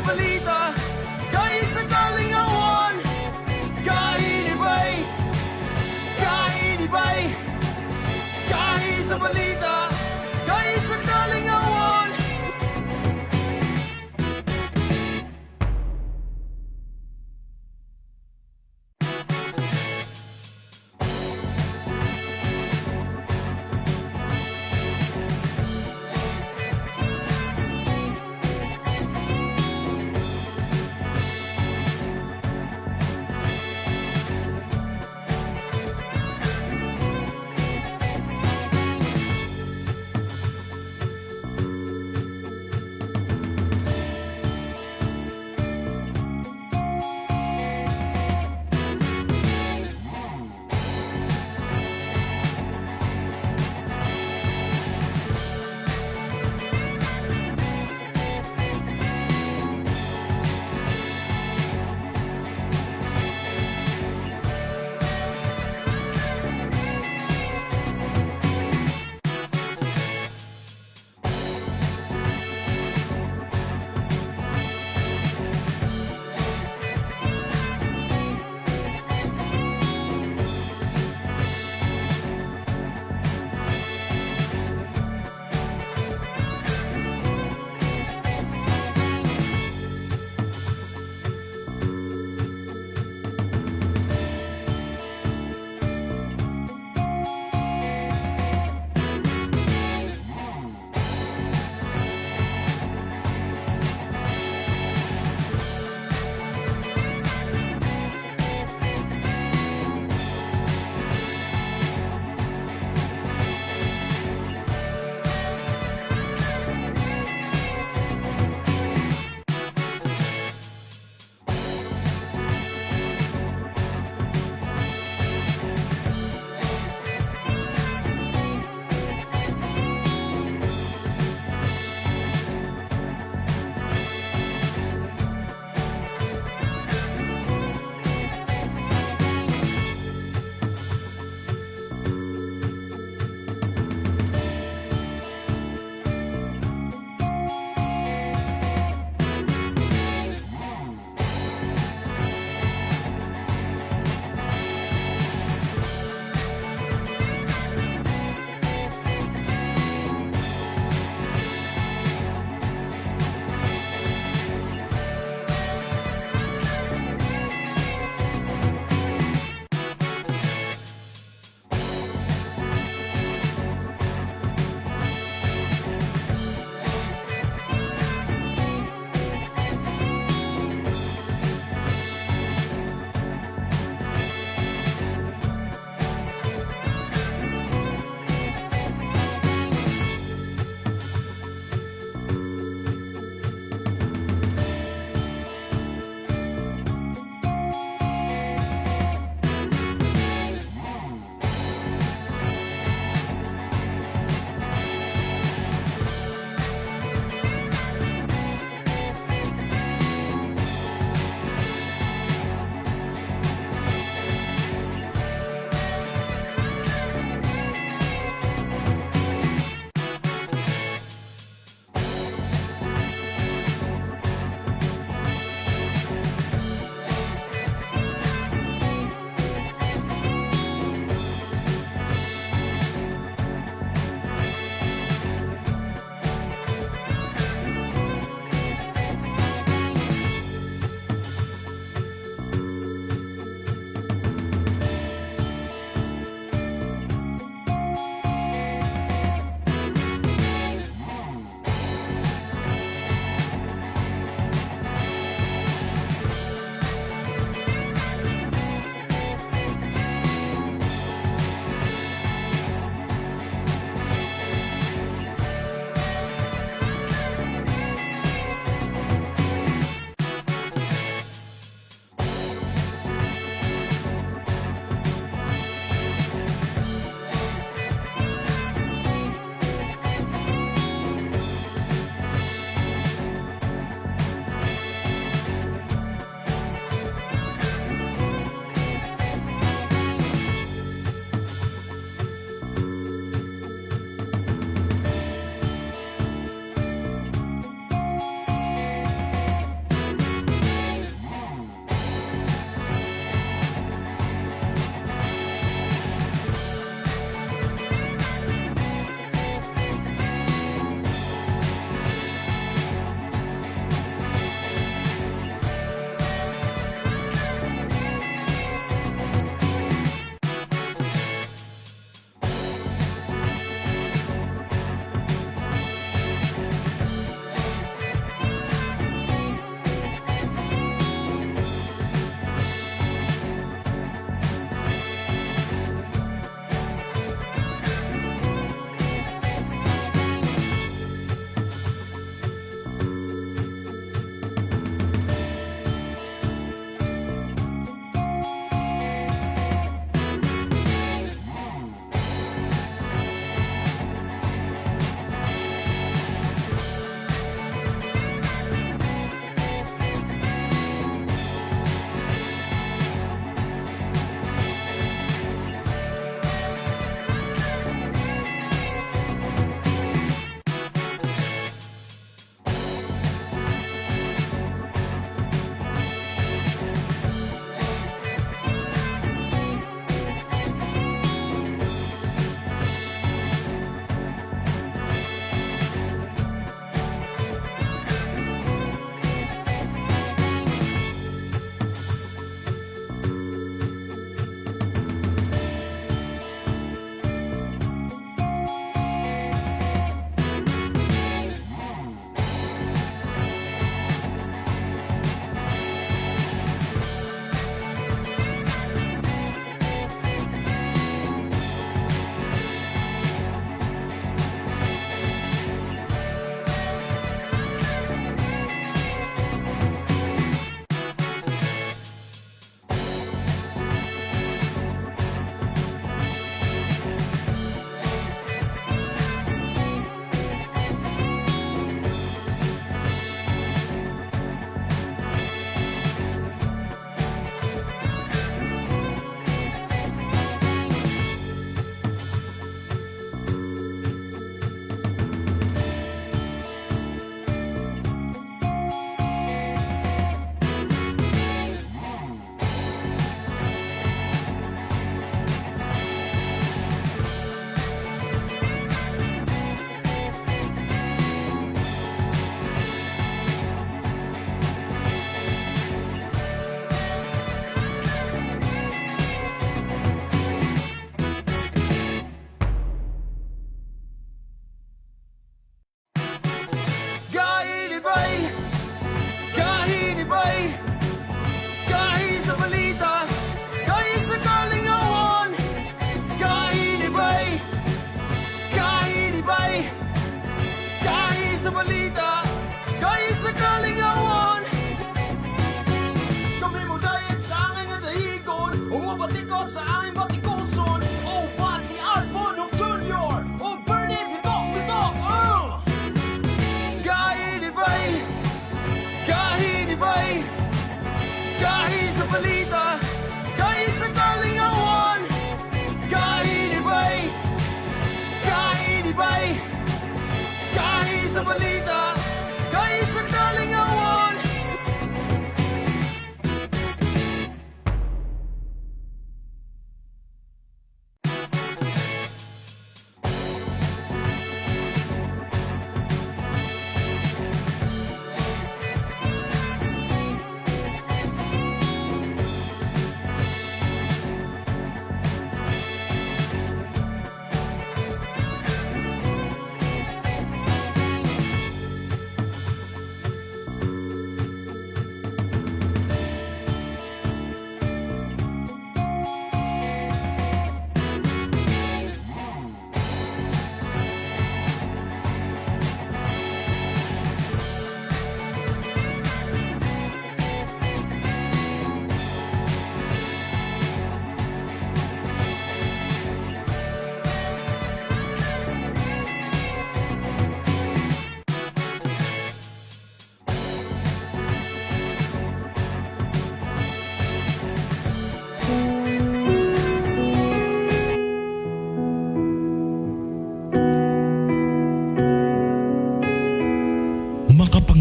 Balita, kaysa kalingawan. Kahinibay, kahinibay, Kahi sa balita, kaysa kalingawan.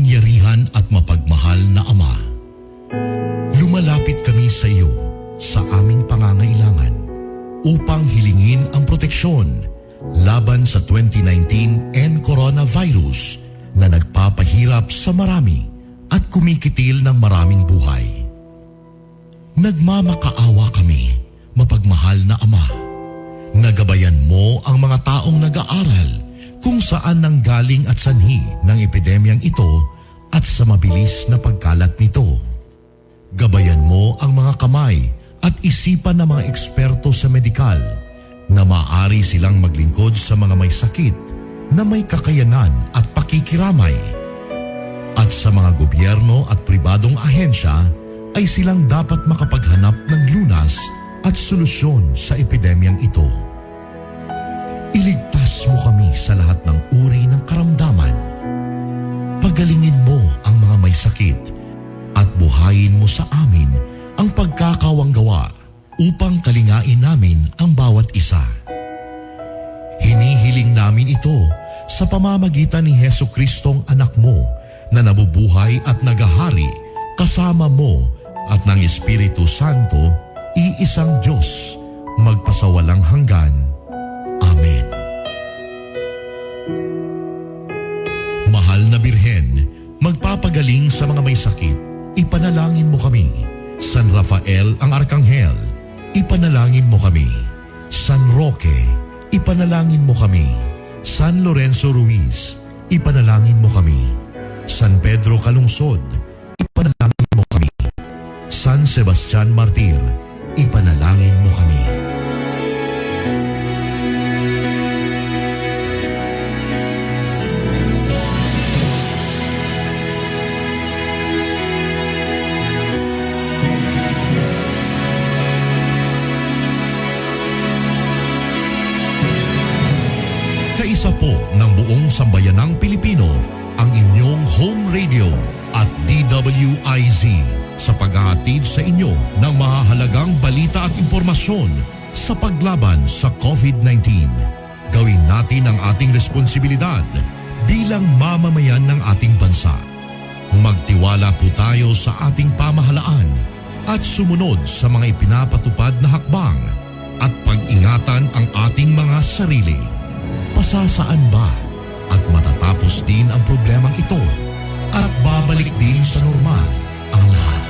Makapangyarihan at mapagmahal na Ama, lumalapit kami sa iyo sa aming pangangailangan upang hilingin ang proteksyon laban sa 2019 N coronavirus na nagpapahirap sa marami at kumikitil ng maraming buhay. Nagmamakaawa kami, mapagmahal na Ama. Na gabayan mo ang mga taong nag-aaral kung saan nanggaling at sanhi ng epidemyang ito at sa mabilis na pagkalat nito. Gabayan mo ang mga kamay at isipan ng mga eksperto sa medikal na maaari silang maglingkod sa mga may sakit na may kakayanan at pakikiramay. At sa mga gobyerno at pribadong ahensya ay silang dapat makapaghanap ng lunas at solusyon sa epidemyang ito. Iligtas mo kami sa lahat ng uri ng karamdaman. Pagalingin mo ang mga may sakit at buhayin mo sa amin ang pagkakawanggawa upang kalingain namin ang bawat isa. Hinihiling namin ito sa pamamagitan ni Hesu Kristong anak mo na nabubuhay at nagahari kasama mo at ng Espiritu Santo, iisang Diyos, magpasawalang hanggan. Amen. Mahal na Birhen, magpapagaling sa mga may sakit, ipanalangin mo kami. San Rafael ang Arkanghel, ipanalangin mo kami. San Roque, ipanalangin mo kami. San Lorenzo Ruiz, ipanalangin mo kami. San Pedro Calungsod, ipanalangin mo kami. San Sebastian Martir, ipanalangin mo kami. Kaisa po ng buong sambayanang Pilipino ang inyong home radio at DWIZ sa paghahatid sa inyo ng mahahalagang balita at impormasyon sa paglaban sa COVID-19. Gawin natin ang ating responsibilidad bilang mamamayan ng ating bansa. Magtiwala po tayo sa ating pamahalaan at sumunod sa mga ipinapatupad na hakbang at pag-ingatan ang ating mga sarili. Pasasaan ba at matatapos din ang problemang ito at babalik din sa normal ang lahat.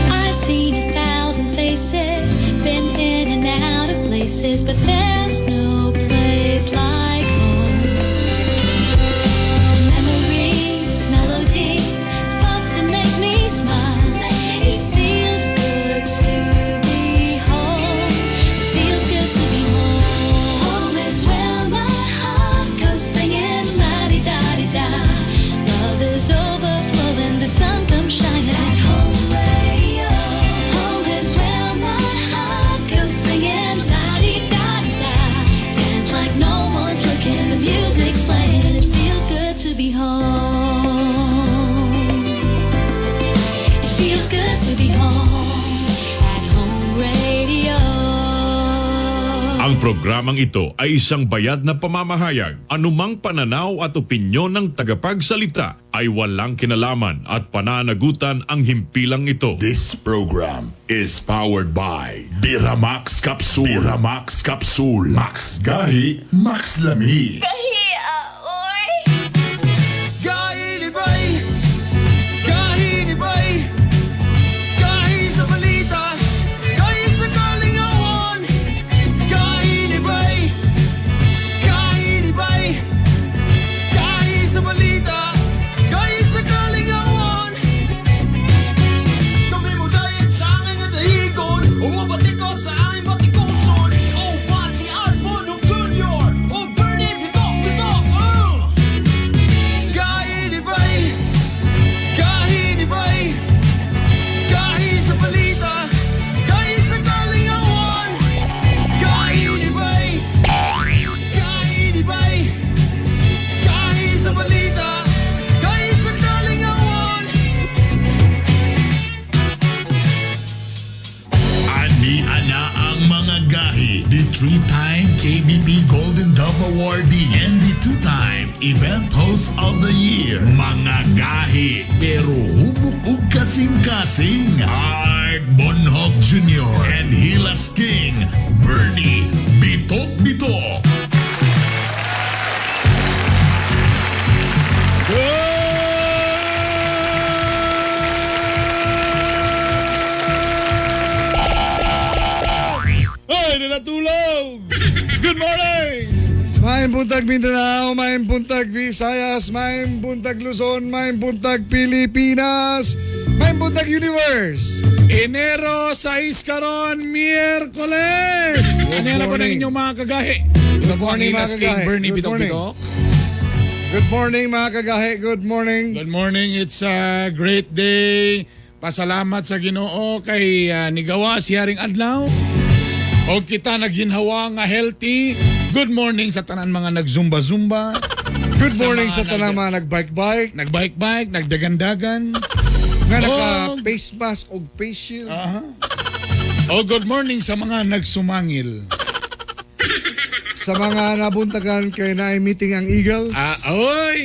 I've seen a thousand faces, been in and out of places, but there's no place like home. Memories, melodies, thoughts that make me smile. It feels good to be home. It feels good to be home. Home is where my heart goes singing la-di-da-di-da. Love is overflowing, the sun comes shining. At home radio. Home is where my heart goes singing la-di-da-di-da. Dance like no one's looking, the music's playing. It feels good to be home. It feels good to be home. At home radio. Ang programang ito ay isang bayad na pamamahayag. Anumang pananaw at opinyon ng tagapagsalita ay walang kinalaman at pananagutan ang himpilang ito. This program is powered by Biramax Capsule. Biramax Capsule. Max Gahi, Max Lami. Gahinibay, gahinibay, gahi sa balita, gahi sa kalingawan. Gahinibay, gahinibay, gahi sa balita, gahi sa kalingawan. Kami mo dayat sa aming dahigon, umubatikot sa aming batikuson. O Pati Art Bonong Jr., o Bernie Bitok. three-time KBP Golden Dove Awardee and the two-time Event Host of the Year. Mga gahi pero hubok ug kasing-kasing. Art Bonhoc Jr. and Hilas King Bernie Bitok Bitok. Hoy, natulog! Good morning! Maayong buntag Mindanao, maayong buntag Visayas, maayong buntag Luzon, maayong buntag Pilipinas, maayong buntag Universe. Enero 6 karon, Miyerkules! Good Anera po ng morning. inyong mga kagahi. Good morning, mga Hilas King kagahi. Bernie Good Bitok morning. Bitok. Good morning, mga kagahi. Good morning. Good morning. It's a great day. Pasalamat sa Ginoo kay nigawa si Haring Adlaw. O kita nagginhawa nga healthy. Good morning sa tanan mga nagzumba-zumba, Good Sa morning mga sa tanang mga nagbike-bike, nagbike-bike, nagdagandagan. nga Oh. naka-face mask o face shield. O good morning sa mga nagsumangil. Sa mga nabuntagan kay naay meeting ang Eagles. Ah, oy!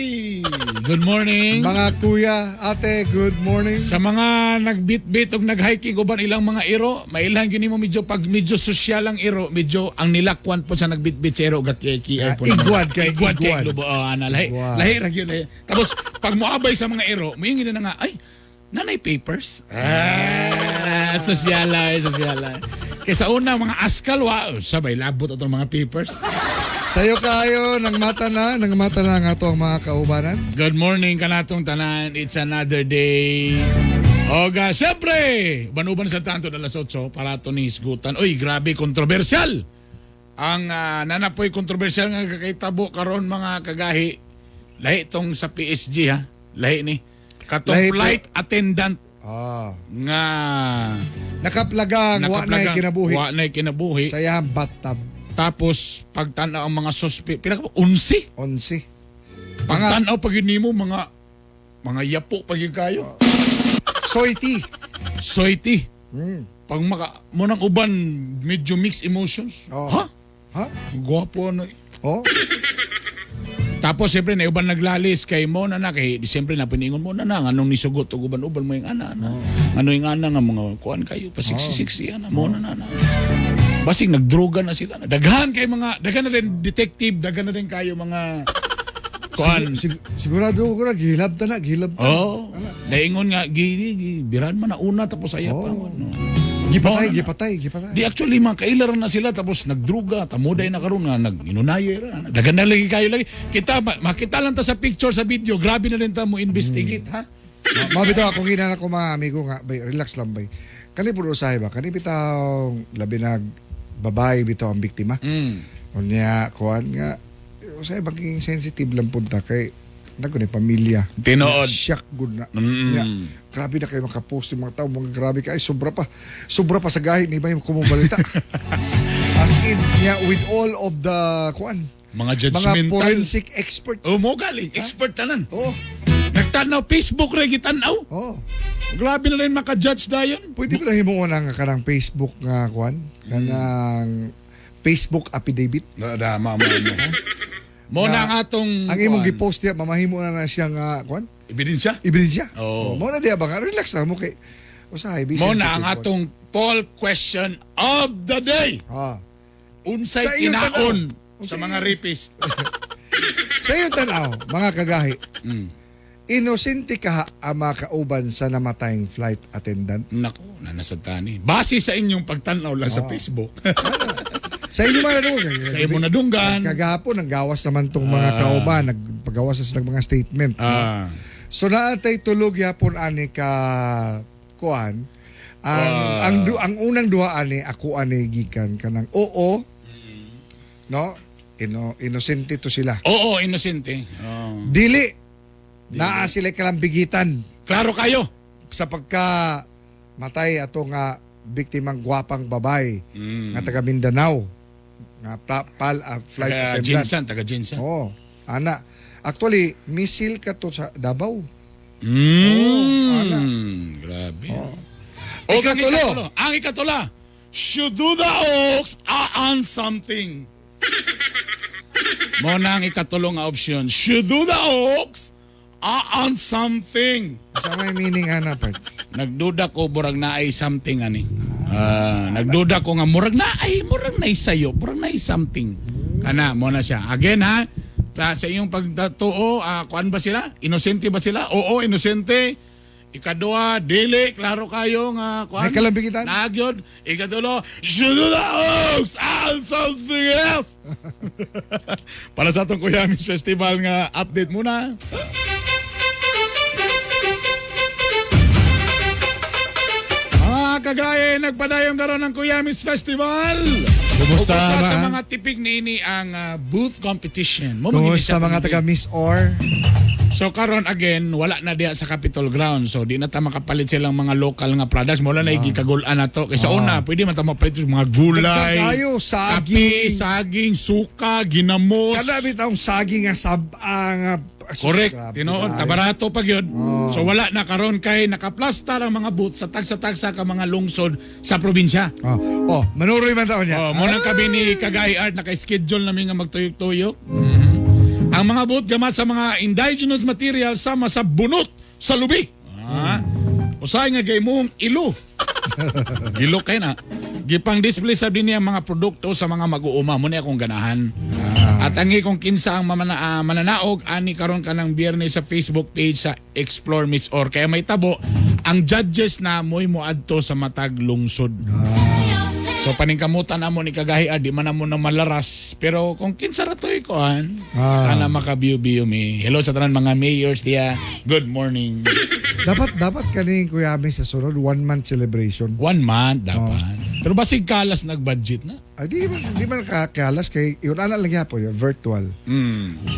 Good morning. Mga kuya, ate, good morning. Sa mga nagbitbit og nag-hiking uban ilang mga iro, mailan gyud nimo medyo pag medyo sosyal ang iro, medyo ang nilakwan po sa nagbitbit sa iro gakiki Ah, ay po naman. igwad kay igwad kay igwad. lubo oh, ana lahi Igwad. lahi ra gyud eh. Tapos pag moabay sa mga iro, moingin na nga ay nanay papers. Ah, sosyala, sosyala. Kaysa una mga askal wa sabay labot atong mga papers. Sayo kayo, nang mata na, nang mata na nga to ang mga kaubanan. Good morning kanatong tanan. It's another day. Oga, syempre, banuban sa tanto na alas 8 para to ni isgutan. Uy, grabe, kontrobersyal. Ang nanapoy kontrobersyal nga kakitabo karon mga kagahi. Lahi tong sa PSG ha. Lahi ni. Katong Lahi po. flight attendant nga Nakaplagang, wa na nakaplagang, kinabuhi. Wa na'y kinabuhi. Sa iyang bathtub. Tapos pagtanaw ang mga suspect, pila ka ba? 11. 11. Pagtanaw pag yun nimo mga yapo pag yun kayo. Soy tea. Soyti. Pag maka, mo nang uban, medyo mixed emotions. Oo. Ha? Ha? Gwapo ano eh. Oh? Tapos siyempre na uban naglalis kay mo na na kay di siyempre na piningon mo na na anong nisugot og uban-uban mo yung ana na. Ano yung ana nga mga kuan kayo pa 66 ana mo na na na. Basig nagdroga na sila. Daghan kay mga daghan na rin detective, daghan na rin kayo mga kuan. Sigurado ko na, gilab ta na, gilab ta. Oh, naingon nga gini, gi, biran man na una tapos saya pa. No. Gipatay, Oh, na- gipatay, gipatay. Di actually mga kailaran na sila tapos nagdruga, tamuday na karon nga nag-inunaye ra. Dagan na lagi kayo lagi. Kita makita lang ta sa picture sa video, grabe na rin ta mo investigate ha. Mabitaw akong ginana ko mga amigo nga, bay, relax lang bay. Kani puro usahay ba? Kani bitaw labi nag babae bitaw ang biktima. Unya, kuan nga, usahay bang sensitive lang punta kay nago ni pamilya. Tinuod. Shock good na. Nya, grabe na kayo makapost yung mga tao, mga grabe ka. Ay, sobra pa. Sobra pa sa gahi ni iba yung kumubalita. As in, nya, with all of the, kuan, Mga mga judgmental. forensic expert. Oh, mo galing, expert tanan. Oo, Nagtanaw Facebook ra gitanaw. oo. Grabe na rin maka-judge dayon. Pwede ba lang himuon ang kanang Facebook nga kuan? Kanang Facebook affidavit. Na da ma mo. Mo na ang atong Ang imong kuan. gipost niya, mamahimo na na siya nga kuan? ebidensya. Ebidensya. Oo. Oh, mo na diya ba nga relax lang mo kay usahay be Mo na ang sensitive, kuan. atong poll question of the day. Ah. Unsay Sa iyong kinaon tanaw. sa Unsay mga iyong- rapist. Sa iyong tanaw, mga kagahi. Inosente ka ang mga kauban sa namatayng flight attendant. Nako, nanasad tani. Base sa inyong pagtanaw lang sa Facebook. Sa inyo man ano, Sa imo nadunggan. Kagahapon, ang gawas naman tong mga kauban, nagpagawas na silang mga statement. no? So naatay tulog yapon ani ka kuan. Ang unang duha ani ako ani gikan kanang oo. No? Inosente to sila. Oo, inosente. Oo. Dili. Naa sila kalambigitan Klaro kayo. sa pagka matay ato nga biktimang gwapang babae nga taga Mindanao nga flight Taga attendant. Jinsan, taga Jinsan. Oo. Ana. Actually, missile ka to sa Davao. Mm. Ana. Grabe. Oh. O, ang Ikatulo. ikatulo. Ang ikatula. Should do the oaks are on something. Mo na ang ikatulong nga option. Should do the oaks are on something. Sa may meaning ana parts. Nagduda ko murag naay something ani. Ah, nagduda ko nga murag naay sayo, murag naay something. Kana mo na siya. Again ha, sa iyong pagtatuo, kuan ba sila? Inosente ba sila? Oo, inosente. Ikaduha, dili, klaro kayo nga kuan. May kalambigitan? Nagyod. Ikatulo, should the oaks and something else. Para sa atong Kuyamis Festival nga update muna. Mga kagaya, nagpadayon karon ng Kuyamis Festival. Kumusta, Usa sa ma? mga tipik niini ang booth competition. Mo man gini Kumusta siya mga pinili. taga Miss Or? So karon again, wala na diha sa Capitol Ground. So di na ta makapalit silang mga local nga products. Wala na gikagul-an na to. Kaysa una, pwede man ta mapalit yung mga gulay, Daghan kayo, saging. kape, saging, suka, ginamos. Kada bitawng saging nga sab-a nga sus, Correct. grabe Tinuod, kayo. kabarato pa gyud. So wala na karon kay nakaplastar ang mga booth sa tagsa-tagsa ka mga lungsod sa probinsya. Oh, oh manuroy man taon niya. Oh, mo nang kami ni Kagay Art naka-schedule namin nga magtuyok-tuyok. Ang mga booth gamat sa mga indigenous material sama sa bunot sa lubi. Ah. Usahay nga gay mong ilo. Gilo kay na. Gipang display sa dinhi ang mga produkto sa mga mag-uuma mo ni akong ganahan. At ang kung kinsa ang mananaog ani karon kanang Biyernes sa Facebook page sa Explore Miss Or. Kaya may tabo ang judges na mo'y moadto sa matag lungsod. So paningkamutan amo ni Kagahi di man amo na malaras pero kung kinsa ra to'y kuan ana makabiyo-biyo mi. Hello sa tanan mga mayors diya. Good morning. Dapat kaning Kuya Ami sa sunod one month celebration. One month dapat. Pero basig kalas nag-budget na. Ay, di man kakalas kay yun ana lang gyapon yung virtual.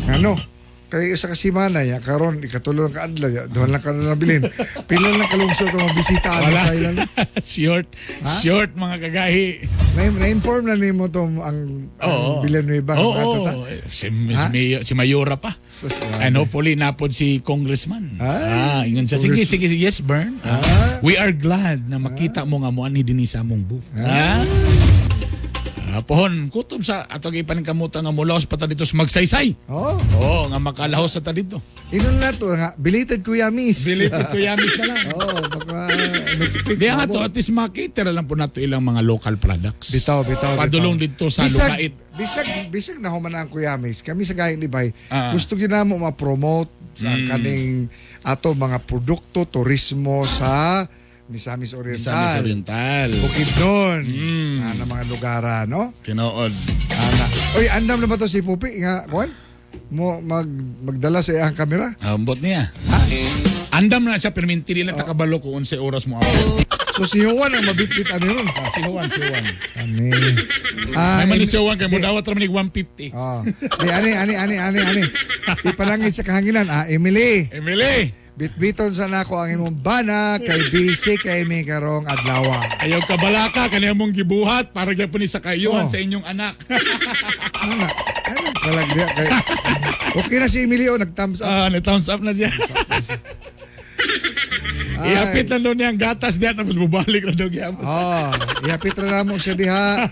Ano? Kay isa ka semana ya karon ikatulo lang ka adlaw ya duha lang ka na nabilin. Pila lang kalungsod ang mga bisita ano Wala. sa ilan. Short, short mga kagahi. Na-inform na nimo to ang Villanueva Oo. ang ato ta. Si, Mayor, si Mayora pa. Sus, And hopefully napod si Congressman. Ay, ingon siya. Sige, Congress- sige, sige. Yes, Bern. We are glad na makita mo nga mo ani dinhi sa among booth. Ah. Pohon, kutob sa ato gipaningkamutan nga mulaos pa ta dito sa Magsaysay. Oh, Oo, nga makalahos sa ta dito. inon na to nga belated Kuya Miss. Belated Kuya Miss na lang. Oh, baka next week. Di nga to, mabot. at least makita lang po nato ilang mga local products. Bitaw, bitaw, Padulong bitaw. dito sa Lugait. Bisag na human ang Kuya Miss. Kami sa gahin ni Bay, gusto gyud namo ma-promote sa kaning ato mga produkto turismo sa Misamis Oriental. Misamis Oriental. Bukidnon. Ana mga lugara, no? Tinood. Ana. Oy, andam na ba to si Pupi nga kuan? Mo magdala sa iyang kamera? Ambot niya. Andam na siya pero minti lang takabalo kung unsay oras mo abot. So si Juan ang mabitbit ani ron. Si Juan, si Juan. Ani. May man si Juan kay mo di- dawat ra man nig 150. Oh. Di ani ani ani ani ani. Ipalangit sa kahanginan Emily. Emily, Bitbiton sa nako ang imong bana kay busy kay mi karong adlaw. ayaw ka balaka kaniya mong gibuhat para gyapon ni sa kayuhan Oh. sa inyong anak. Ana. Ano palagya kay Okay na si Emily oh, nag-thumbs up. Ah, ni thumbs up na siya. Ay. Iapit na daw niya ang gatas diya tapos bubalik na daw gyapon. Oh, iapit ra namo siya diha.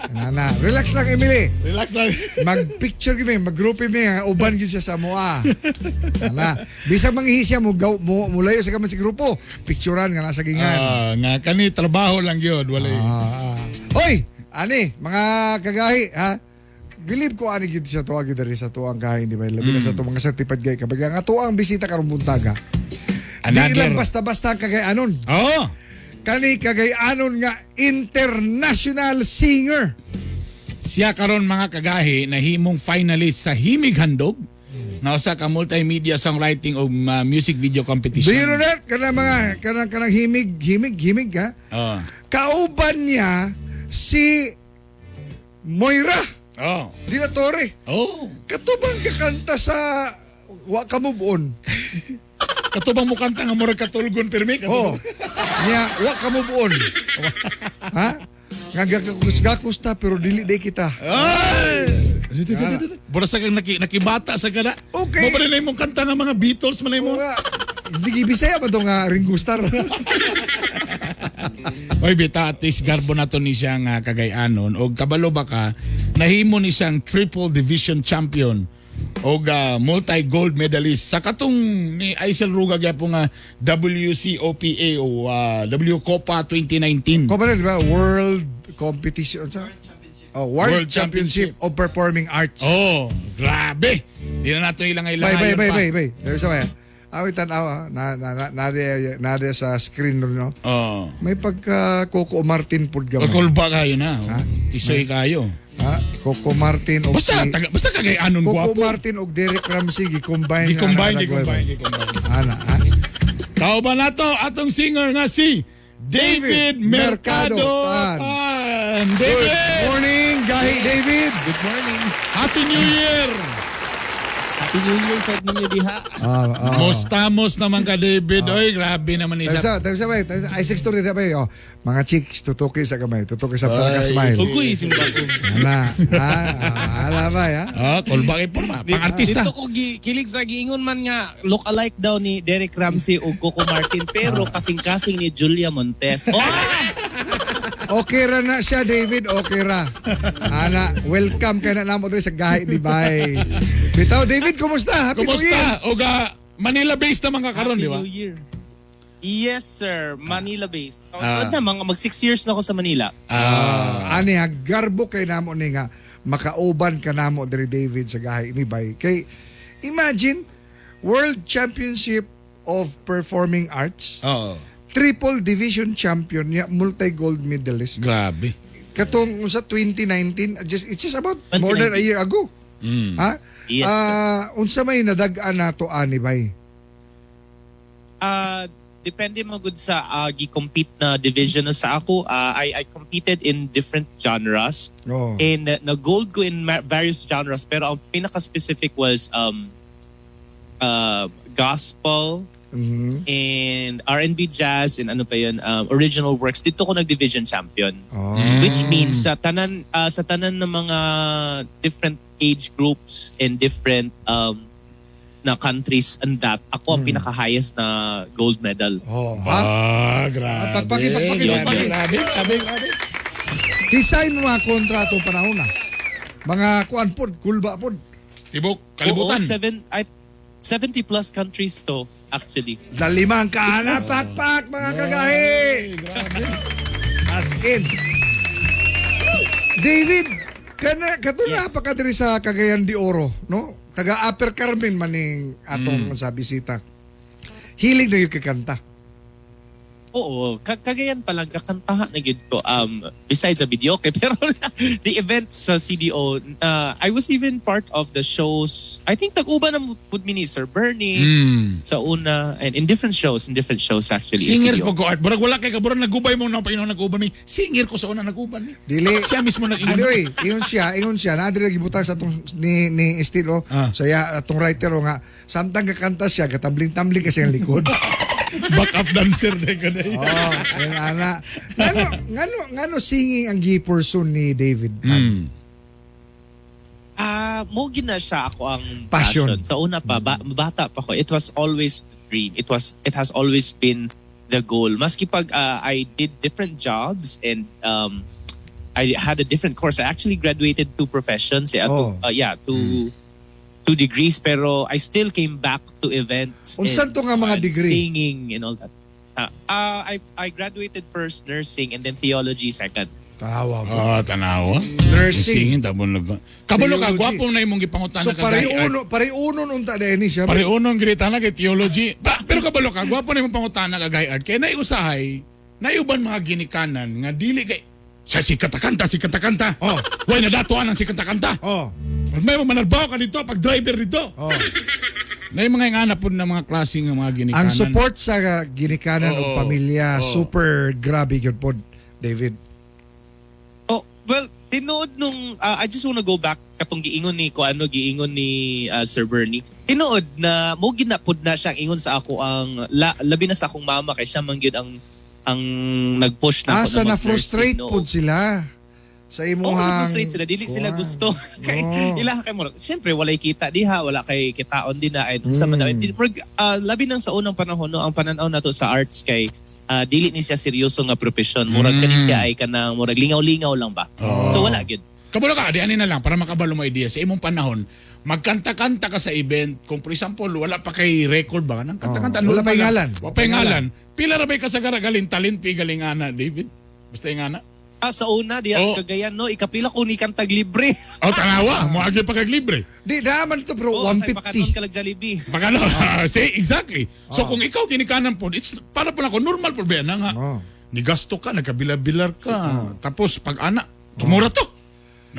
Ana, relax lang Emily. Relax lang. Mag-picture gyud mi, mag-group mi nga uban gyud siya sa moa. Ana, bisag manghihi siya mo gaw mo mulayo sa kaman sa grupo, picturean nga nasa gingan. Ah, nga kani trabaho lang gyud, walay. Oy, ani mga kagahi ha. Believe ko ani gyud siya tuwa gyud diri sa tuang gahi di ba? Labi na sa tuang mga certified gay kabag nga tuang bisita karong buntaga. Di Another. lang basta-basta ang kagayanon. Oh, Kani kagayanon nga international singer. Siya karon mga kagahi nahimong finalist sa Himig Handog nga usa ka multimedia songwriting o music video competition. Do you know that? Kanang mga kanang kanang himig himig himig ha. Oh. Kauban niya si Moira Oh. Di La Torre. Oh. Katubang kakanta sa Wa Ka Move On. Katubang mo kanta nga murag katulgon pirmi. Oh. Niya, wa ka move on. Ha? Nga gakus ta pero dili day kita. Ay! Bura sa kang nakibata sa kana. Okay. Mo pa rin na imong kanta nga mga Beatles man mo. Nga, hindi gibisaya ba to nga Ringo Starr? Oy, bita, at least garbo na to ni siya nga Cagayanon. Og kabalo ba ka, nahimo ni siyang triple division champion og multi-gold medalist sa katong ni Aisel Ruga gyapon nga WCOPA o WCOPA 2019. Copa na, di ba? World Competition. Sa? Oh, World, World Championship, Championship of Performing Arts. Oh, grabe. Di na nato ilang Bay, ilang bay, bay, pa. bay, bay. Sabi sa maya. Awit tanaw, ah. Na, na, na, na, na, sa screen no. Oh. May pagka Coco Martin pud gamay. Kulba kayo na. Oh. Tisoy kayo. Ha? Coco Martin og Basta, si taga, basta Cagayanon Coco gwapo. Martin og Derek Ramsey gi-combine. Gi-combine, nga, gi-combine, gi-combine. Ana, ha? Tao ba na to atong singer nga si David, David Mercado, Mercado Tan. Tan. David! Good morning, Gahi David. Good morning. Happy New Year! Happy New Year sa ninyo diha. Ah, ah. Mostamos naman ka, David. Oy, grabe naman Tayo isa. sa, tayo sa, bay, tayo sa, ay, six to rin, bay, oh. Mga chicks, tutuki sa kamay, tutuki sa talaga smile. Ugoy simba ko. Ana, ha, ah, ala ba, ha? Ah, callback ay porma. Pang-artista. Dito ko kilig sa giingon man nga look alike daw ni Derek Ramsey ug Coco Martin pero kasing-kasing ni Julia Montes. Oh! Okay ra na siya, David, okay ra. Ana, welcome kay na namo diri sa Gahi di Bay. Bitaw, David, kumusta? Happy New Year. Kumusta? Oga, Manila-based naman ka karon, Happy di ba? New Year. Yes, sir. Manila based. Oh, Ah. na, mga mag 6 years na ako sa Manila. Ah, ani ha, garbo kay namo ni nga makauban ka namo diri, David, sa Gahi ni Bay. Kay imagine World Championship of Performing Arts, Oo. Triple division champion niya, multi gold medalist. Grabe. Katong sa 2019, just it's just about more than a 2019. year ago. Ha? Yes. Ah, unsa may nadag-an nato ani bay? Ah, depende mo gud sa gi-compete na division na sa ako. I competed in different genres. Oh. And na-gold ko in various genres pero ang pinaka-specific was gospel and R&B, jazz and ano pa yun, original works. Dito ko nag-division champion. Oh. Which means sa tanan ng mga different age groups and different na countries and that, ako ang pinaka-highest na gold medal. Oh, ha? Ah, grabe. Pagpaki, pagpaki, Grabe, pagpaki. grabe, grabe, grabe. Design mo mga kontrato panahon na. Mga kuan pod, kulba pod. Tibok, kalibutan. Oo, 70 plus countries to actually. Lalimang kaana, pakpak mga kagahi. Grabe. As in. David, kana kato na Yes. pa ka diri sa Cagayan de Oro, no? Taga Upper Carmen maning atong sa bisita. Hilig na yung kikanta. Oo, Cagayan pa lang kakantahan na gyud ko besides sa video okay pero the events sa CDO, I was even part of the shows. I think nag-uban na pud mi ni Sir Bernie sa una and in different shows actually in Singers CDO. po ko art. Burag wala kay kaburan nagubay mo na pa nagubay mi. Singer ko sa una naguban mi. Dili. Siya mismo nag-ingon. Ano eh, ingon siya, na diri gibutang sa atong ni estilo, sa iya, atong writer o nga, samtang kakanta siya, katambling-tambling kasi ang likod. Back up dancer na ka na. Oh, ayun ana. Ngano singing ang gi-pursue ni David? Ah, mo gina siya ako ang Passion. passion. Sa una pa, bata pa ko, it was always the dream. It has always been the goal. Maski pag I did different jobs and I had a different course. I actually graduated two professions, eh, Oh. two, yeah, two degrees pero I still came back to events. Unsan and, to nga mga degree? Singing and all that. I graduated first nursing and then theology second. Tawa po. Ah, tanawa. Nursing. Singing tabon nag. Kabalo ka Theology. gwapo na imong gipangutana So ka kay art. pare uno unta din siya. Pare uno grita na kay theology. Ba, pero kabalo ka gwapo na imong pangutana ka kay art. Kay naiusahay, naiuban mga ginikanan nga dili kay sa si katakanta, si katakanta. Oh. Way nadatuan ang si katakanta. Oh. Pag may manarbaho ka dito, pag driver dito. Oh. Na yung mga ingana po ng mga klase ng mga ginikanan. Ang support sa ginikanan o Oo. pamilya Oo. super grabe gyud pod, David. Oh, well, tinuod nung I just wanna go back katong giingon ni ko ano giingon ni Sir Bernie. Tinuod na mo ginapod na siyang ingon sa ako ang labi na sa akong mama kay siya man gyud ang nag-push na ako Asa na na frustrate mag-nursing, no. pod sila sa Oo, imuhang na-frustrate sila. Dili sila Kuwan. gusto. Kay Oo. ila kay mo. Siyempre walay kita diha, wala kay kitaon din na and sa man. Di, murag, labi nang sa unang panahon no, ang pananaw nato sa arts kay Dili ni siya seryoso nga profesyon. Murag kani siya ay kanang murag lingaw-lingaw lang ba. So wala gyud. Kabalo ka, di ani na lang para makabalo mo idea sa imong panahon, magkanta-kanta ka sa event, kung for example, wala pa kay record ba nang kanta-kanta Oh, wala normal pa lang. ngalan. Wala pa ngalan. Pila ra bay kasagara galing talent pi galing ana David? Basta yung ana. Ah, sa una diya Oh. sa Cagayan no, ikapila ko ni kantag libre. Oh, tanawa, moagi pa kag libre. Di, naman ito bro, Oo, sa ipakanon 150. ka lang Jollibee. Baka no, say exactly. So kung ikaw ginikanan po, it's para po na ako normal po ba na nga. Oh. Nigasto ka, nagkabila-bilar ka. Tapos pag ana, tumura to.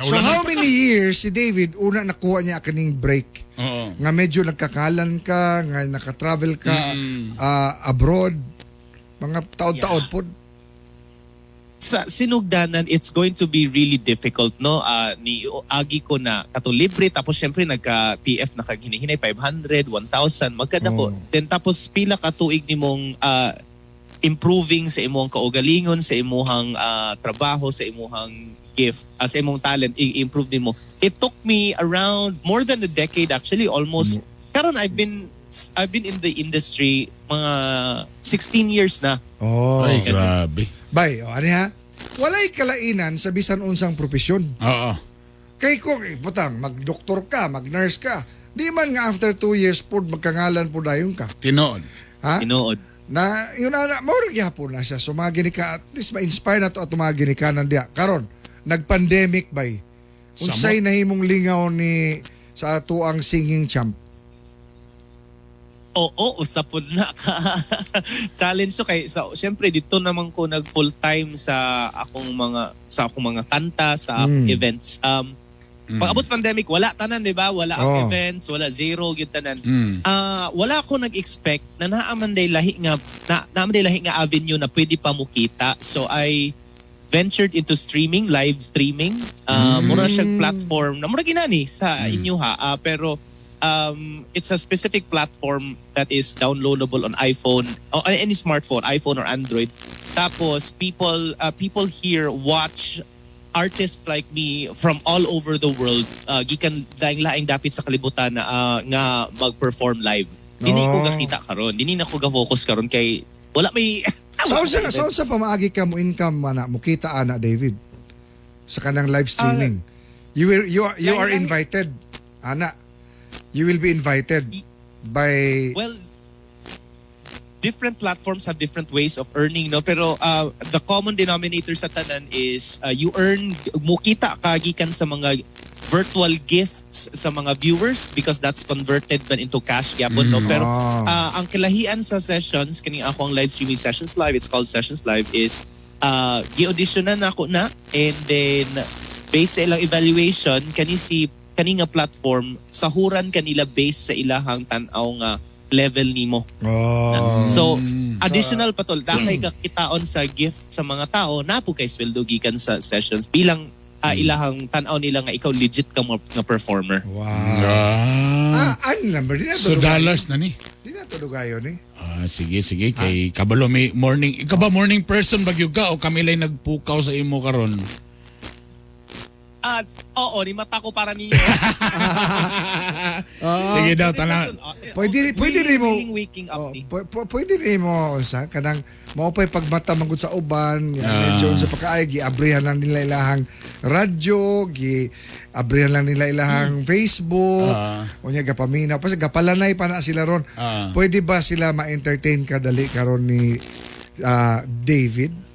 So Naulanan how pa ka. many years si David una nakuha niya kaning break? Oo. Nga medyo nagkakalan ka, nga nakatravel ka abroad, mga taon-taon po. Sa sinugdanan, it's going to be really difficult, no? Ah, ni agi ko na kato libre tapos syempre nagka TF na kag hinihinay 500, 1,000 magkadako. Oh. Then tapos pila ka tuig nimong improving sa imong kaugalingon, sa imuhang trabaho, sa imuhang gift, sa imong talent, i-improve nimo. It took me around more than a decade actually, almost. Karon I've been in the industry mga 16 years na. Oh. Ay, grabe. Bay, o ano ha? Walay kalainan sa bisan unsang propesyon. Oo. Kay kung eh, butang, magdoktor ka, mag-nurse ka, di man nga after 2 years po magkangalan po dayon ka. Tinood. Ha? Tinuod. Na yun na, na mao ra gyapon na siya. So mga ginika, at least ma-inspire na to at mga ginikanan diya. Karon, nag-pandemic bay. Unsay nahimong lingaw ni sa ato ang singing champ? Oo, usapon na ka. Challenge to kay so syempre dito naman ko nag full time sa akong mga kanta, sa akong events. Pag abot pandemic, wala tanan, di ba? Wala ang events, wala zero gyud tanan. Ah, wala ako nag-expect na naa man day lahi nga na naa man day lahi nga avenue na pwede pa mo kita. So I ventured into streaming, live streaming. Mura siyang platform na mura ginani sa inyo ha. Pero it's a specific platform that is downloadable on iPhone or any smartphone, iPhone or Android. Tapos people here watch artists like me from all over the world gikan laing laing dapit sa kalibutan na nga mag-perform live. Dini ko gakita karon. Dini na ko ga-focus karon kay wala may Sa unsa pamaagi ka mo income ana mo kita ana, David, sa kanang live streaming? You are invited ana. You will be invited by Well, different platforms have different ways of earning, no? Pero the common denominator sa tanan is you earn, mukita ka gikan sa mga virtual gifts sa mga viewers because that's converted man into cash gyapon, no? Pero ang kalahian sa sessions, kaning ako ang live streaming sessions live, it's called Sessions Live, is gi-auditionan na ako na and then based sa ilang evaluation, kani si kani nga platform sahuran kanila based sa ilahang tan-aw nga level nimo. So additional pa tol, dahil ka kitaon sa gift sa mga tao, napo kay sweldo gikan sa sessions bilang ilahang tan-aw nila nga ikaw legit ka mo nga performer. Wow. Ah. Ah, ano lang ba? Di na to So dugayon. dollars na ni. Di na to dugayon eh. Ah, sige, sige. Kay kabalo may morning. Ikaw ba morning person bagyo ka o kami lang nagpukaw sa imo karon? At oo, ni mata ko para niyo. Sige daw, tala. Pwede rin mo Willing waking up Oh, ni. pwede rin mo sa kanang maupay pagmata manggod sa uban, yan, medyo sa pagkaay giabrihan lang nila ilahang radyo, giabrihan lang nila ilahang Facebook, unya gapaminaw pa gapalanay pa na sila ron. Pwede ba sila ma-entertain kadali karon ni David?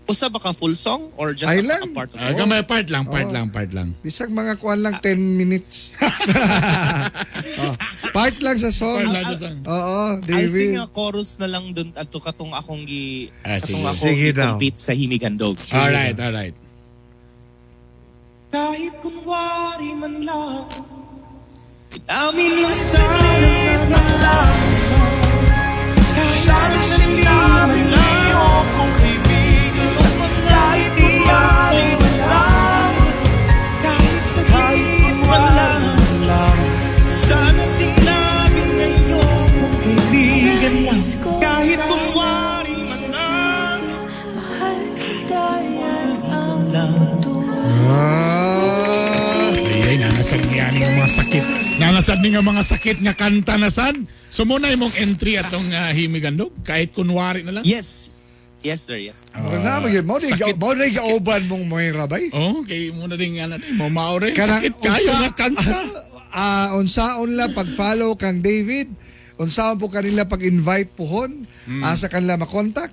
Usa ba ka full song or just Ay a, lang. a part of Ah, the song? gamay part lang, part lang, part lang. Bisag mga kuan lang 10 minutes. Oh, part lang sa song. Part lang sa song. Oo, I'll sing David. a chorus na lang dun ato katong akong gi Ah, sige. katong akong Sige daw. gi-compete sa Himig Handog. Alright. Kahit kunwari man lang, inamin lang sana na kahit sandali man lang, kahit kunwari man lang, kahit saglit man lang, sana sinabi ngayon kung kaibigan lang, kahit kunwari man lang, Mahal kita, yan ang lang. totoo. Ah. Ay, ay, nanasag niya. Nani nga mga sakit. Nanasad ni nga mga sakit nga kanta na sad. So muna imong entry atong himigandog kahit kunwari na lang. Yes. Yes, sir. Yes. Murag na magyud mo di Sakit, mo di gauban mong Moira bay. Oh, kay muna din nga natin mo maore. Kanang Sakit kayo nga kanta. Ah, unsaon la pag-follow kang David, unsaon po kanila pag-invite pohon, asa kanila makontak.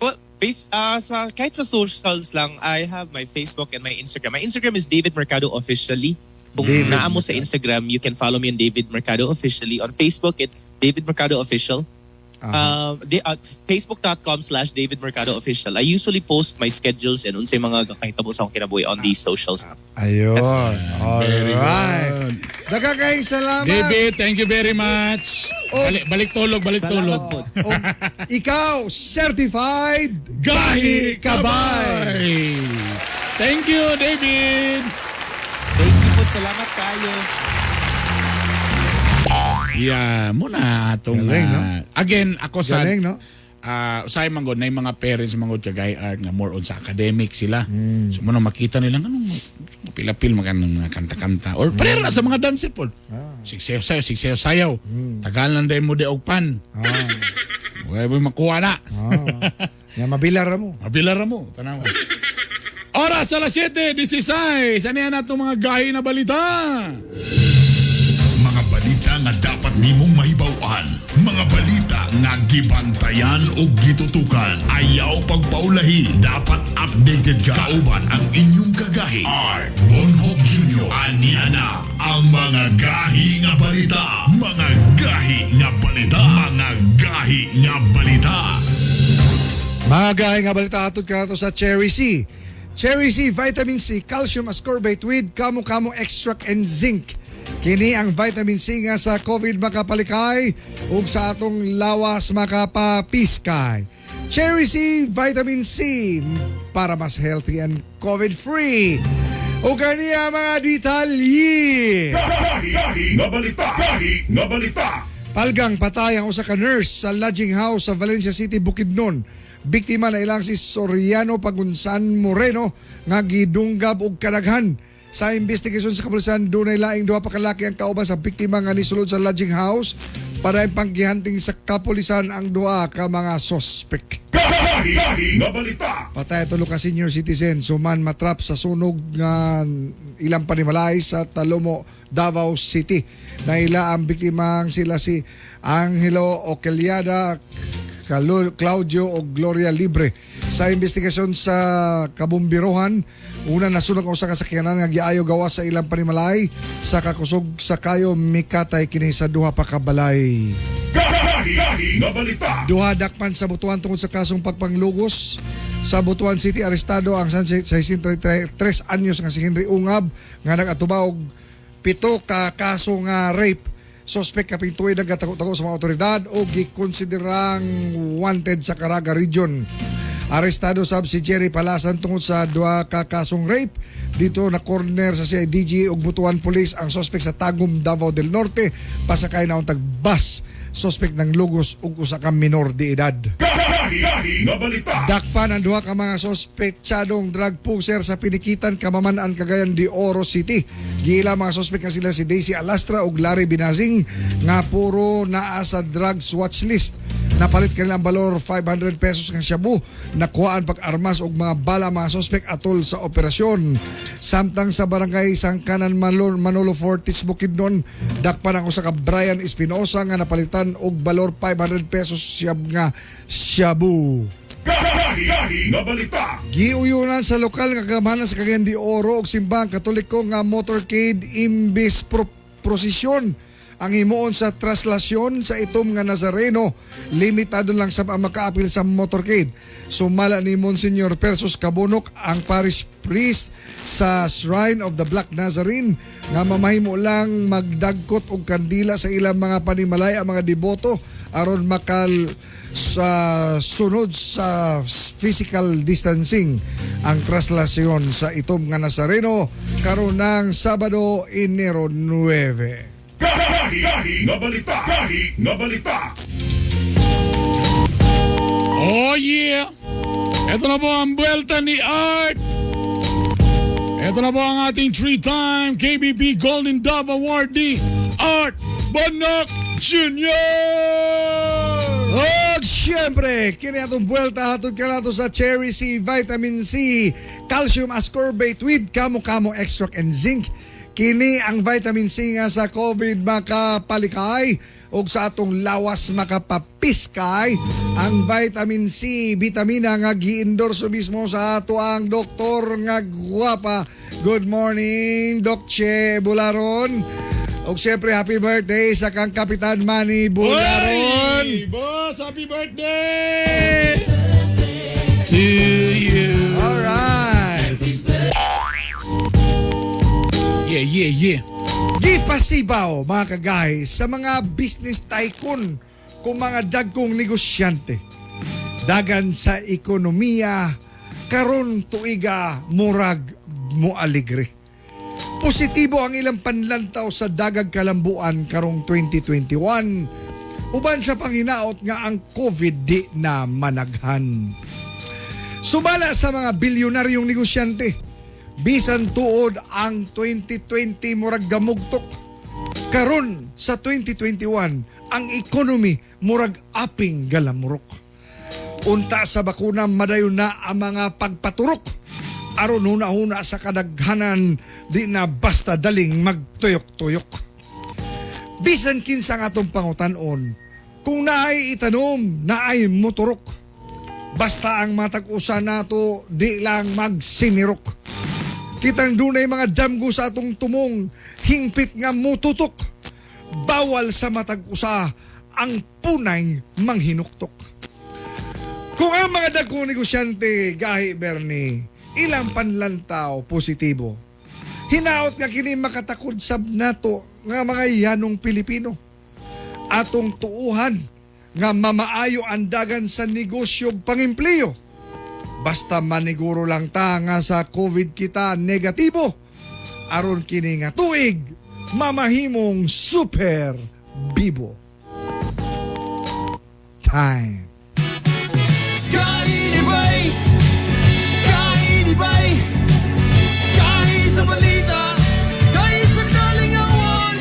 Well, base, sa, kahit sa socials lang, I have my Facebook and my Instagram. My Instagram is David Mercado Officially. Kung David naa mo sa Instagram, you can follow me on David Mercado Officially. On Facebook, it's David Mercado Official. Facebook.com/David Mercado Official. I usually post my schedules and unsay mga kakahitabo sa akong kinabuhi on these socials. Ayun. All Very right. good. Daghang salamat. David, thank you very much. Oh. Balik, balik tulog, balik tulog. Salamat po. O, ikaw, certified Gahi Kabay. Kabay. Thank you, David. Thank you po. Salamat kayo. Yeah, muna atong Galing, no? Again, ako sa Galing, no? Usahay man gud, na yung mga parents man gud kagay art nga more on sa academic sila. So muna makita nila anong pilapil makan ng mga kanta-kanta or pareho na sa mga dancer pod. Sigsayaw sayaw, sigsayaw sayaw. Tagalan din mo di og pan. Wala mo makuha na. Ya, mabilar mo. Mabilara mo, tanawa. Oras alas 7:16. Ano yan atong mga gahi na balita? Mga balita nga dapat nimong mahibaw-an. Mga balita nga gibantayan o gitutukan. Ayaw pagpaulahi. Dapat updated ka. Kauban ang inyong kagahi. Art Bonhoc Jr. Ania na ang mga gahi nga balita. Mga gahi nga balita. Mga gahi nga balita. Mga gahi nga balita atod kanato sa Cherry C. Cherry C, vitamin C, calcium ascorbate with kamo-kamo extract and zinc. Kini ang vitamin C nga sa COVID makapalikay ug sa atong lawas makapapiskay. Cherry C, vitamin C para mas healthy and COVID-free. Ug kani ang mga detalye. Palgang patay ang usa ka nurse sa lodging house sa Valencia City, Bukidnon. Biktima na ilang si Soriano Pagunsan Moreno nga gidunggab og kadaghan. Sa investigasyon sa kapulisan, dunay laing duha pa ka lalaki ang kauban sa biktima nga nisulod sa lodging house para panggihanting sa kapulisan ang duha ka mga sospek. Patay tulo ka senior citizen suman matrap sa sunog nga ilang panimalay sa Talomo, Davao City. Naila ang biktimang sila si Angelo Okeliada, Claudio o Gloria Libre. Sa investigasyon sa kabumbirohan, una nasunog ang usa ka sakyanan nga giayo gawas sa ilang panimalay sa kakusog sa kayo mikatay kini sa duha pa ka balay. Duha dakpan sa Butuan tungod sa kasong pagpanglugos. Sa Butuan City, arestado ang 63 anyos nga si Henry Ungab nga nag-atuba og 7 ka kaso nga rape. Suspect kaping tuig nagatago-tago sa mga otoridad o gikonsiderang wanted sa Caraga Region. Arestado sab si Jerry Palasan tungod sa duha ka kasong rape. Dito na corner sa CIDG ug Butuan Police ang suspect sa Tagum, Davao del Norte, pasakay na untag bus. Suspect ng lugos ug usa ka minor de edad. Dakpan ang duha ka mga sospetsadong drug pusher sa Pinikitan, Kamaman-an, Cagayan de Oro City. Giila mga sospek nga sila si Daisy Alastra ug Larry Binazing nga puro naa sa drugs watch list. Napalit kanila ang balor 500 pesos nga shabu, nakuhaan pag-armas og mga bala mga sospek atol sa operasyon. Samtang sa barangay Sangkanan Manolo Fortis Bukidnon, dakpan ang usa ka Brian Espinosa nga napalitan og balor 500 pesos siyab nga shabu. Giuyunan sa lokal nga kagamhanan sa Cagayan de Oro og simbahang Katoliko nga motorcade imbis prosesyon ang himuon sa traslasyon sa itom nga Nazareno. Limitado lang sa ang makaapil sa motorcade. Sumala ni Monsignor Persus Cabunok ang parish priest sa Shrine of the Black Nazarene nga mamahimo lang magdagkot og kandila sa ilang mga panimalay ang mga deboto aron makal sa sunod sa physical distancing ang traslasyon sa itom nga Nazareno karon ng Sabado, Enero 9. Oh yeah! Ito na po ang buwelta ni Art! Ito na po ang ating three-time KBP Golden Dove Awardee, Art Bonok Jr.! Og siyempre, kini atong buwelta hatod kanato sa Cherry C, Vitamin C, Calcium Ascorbate with Kamo-Kamo Extract and Zinc. Kini ang vitamin C nga sa COVID makapalikay ug sa atong lawas makapapiskay. Ang vitamin C, vitamina nga gi-endorso mismo sa ato ang doktor nga gwapa. Good morning, Doc Che Bularon. Ug siyempre, happy birthday sa kang Kapitan Manny Bularon. Oy! Boss, happy birthday! To you. Alright. Yeah. Gipasibaw, mga kagahi, sa mga business tycoon kung mga dagkong negosyante. Dagan sa ekonomiya, karon tuiga murag mo aligre. Positibo ang ilang panlantaw sa dagag kalambuan karong 2021 uban sa panghinaot nga ang COVID di na managhan. Sumala sa mga bilyonaryong negosyante, bisan tuod ang 2020 murag gamugtok. Karon sa 2021, ang economy murag aping galamurok. Unta sa bakuna madayon na ang mga pagpaturok. Aron huna-huna sa kadaghanan, di na basta daling magtuyok-tuyok. Bisan kinsa nga atong pangutan-on, kung naay itanom, naay moturok. Basta ang matag usa nato di lang magsinirok. Kitang dunay mga damgo sa atong tumong, hingpit nga mututok. Bawal sa matag usa ang punay manghinuktok. Kung ang mga dagkong negosyante, gahi Bernie, ilang panlantaw positibo. Hinaot nga kini makatakod sab nato nga mga yanong Pilipino. Atong tuuhan nga mamaayo ang dagan sa negosyo pangimpliyo. Basta maniguro lang ta nga sa COVID kita negatibo. Aron kini nga tuig mamahimong super bibo. Time. Kainibay! Kainibay! Kahi sa balita, kahi sa kalingawan.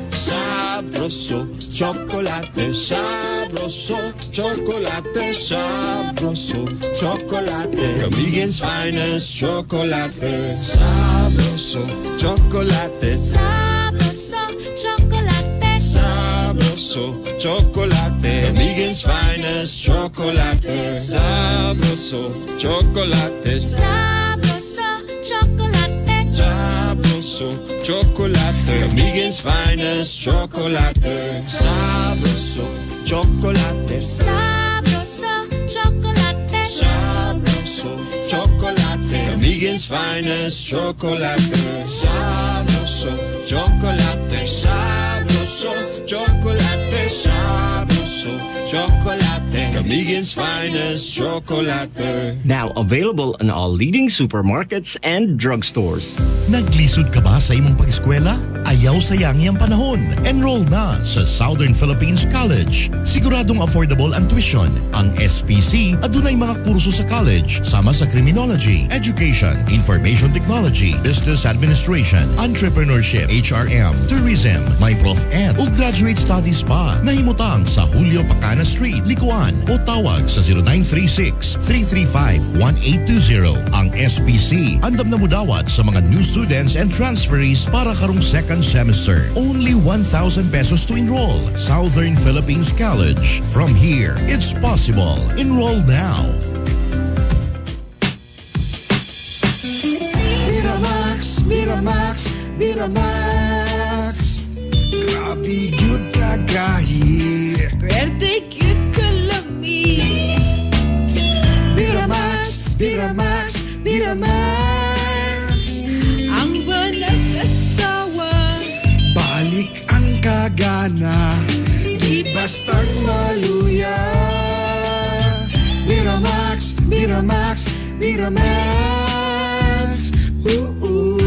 Sabroso, chocolate, sabroso, chocolate, sabroso, chocolate. Camiguin's finest chocolate. Sabroso, chocolate, Sabroso, chocolate. Sabroso, chocolate. Camiguin's finest chocolate. Sabroso, chocolate, Sabroso, chocolate. Sabroso, chocolate. Camiguin's finest chocolate. Sabroso, chocolate, Sabroso, chocolate. Sabroso, chocolate. Camiguin's finest chocolate. Sabroso, chocolate, sabroso, chocolate, sabroso, chocolate. Camiguin's finest chocolate. Now available in all leading supermarkets and drugstores. Naglisod ka ba sa imong pag-eskwela? Ayaw sayangi ang panahon. Enroll na sa Southern Philippines College. Siguradong affordable ang tuition. Ang SPC adunay mga kurso sa college sama sa criminology, education, information technology, business administration, entrepreneurship, HRM, tourism, may prof ed o graduate studies pa. Nahimutang sa Julio Pacana Street, Licoan o tawag sa 0936 335 1820. Ang SPC andam na mudawat sa mga new students and transferees para karong second semester. Only 1,000 pesos to enroll. Southern Philippines College. From here, it's possible. Enroll now. Miramax, Miramax, Miramax. Grabe gyud kagahi. Pwerte gyud kalami. Miramax, Miramax, Miramax. Ang nag-asawa. Balik ang kagana, di bastang maluya. Miramax, Miramax, Miramax. Ooh, ooh.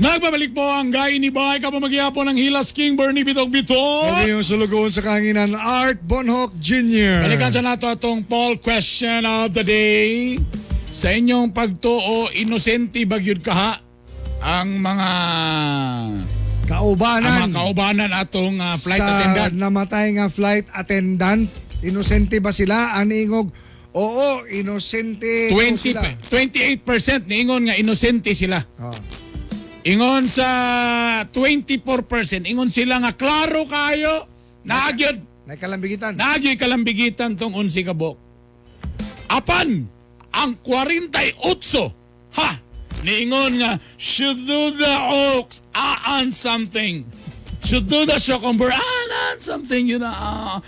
Nagbabalik po ang gay ni Bay kapamaghihapon ng Hilas King Bernie Bitog Bitog. Okay, yung sulugoon sa kahanginan, Art Bonhoc Jr. Balikan sa nato atong poll question of the day. Sa inyong pagtuo, inosente ba gyud kaha ang mga Kaubanan. Ang mga kaubanan atong flight sa attendant. Namatay nga flight attendant. Inosente ba sila? Ang niingog, oo, inosente 20, sila. 28% niingon nga inosente sila. Ah. Ingon sa 24%, ingon sila nga klaro kayo, naagyod. Nakalambigitan. Naagyoy kalambigitan tong 11 ka buok. Apan, ang 48, ha, niingon nga, should do the oaks, aan something. Should do the shokumber, aan something, yun na,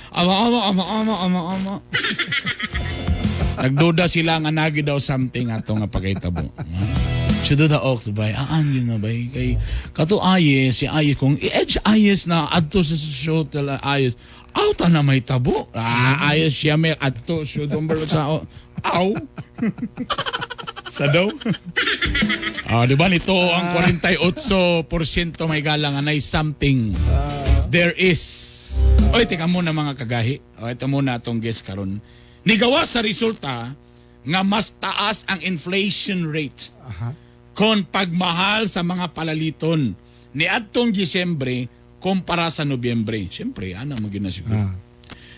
ama, ama, ama, ama, ama, ama. Nagduda sila nga nagi daw something ato nga pagkahitabo. Should do the oaks bay, aan yun na bay. Kay, kato ayes, si ayes, kung i-edge ayes na adto sa show tala ayes, out na may tabo. Ah, ayes siya may adto show number sa aw. Sa daw? Ah, di ba nito ang 48% may galang anay something. There is. Oy, teka muna mga kagahi. O, ito muna atong guest karon. Nigawa sa resulta nga mas taas ang inflation rate kon pagmahal sa mga palaliton ni adtong Disyembre kumpara sa Nobyembre. Siyempre, ana mo gyud na siguro.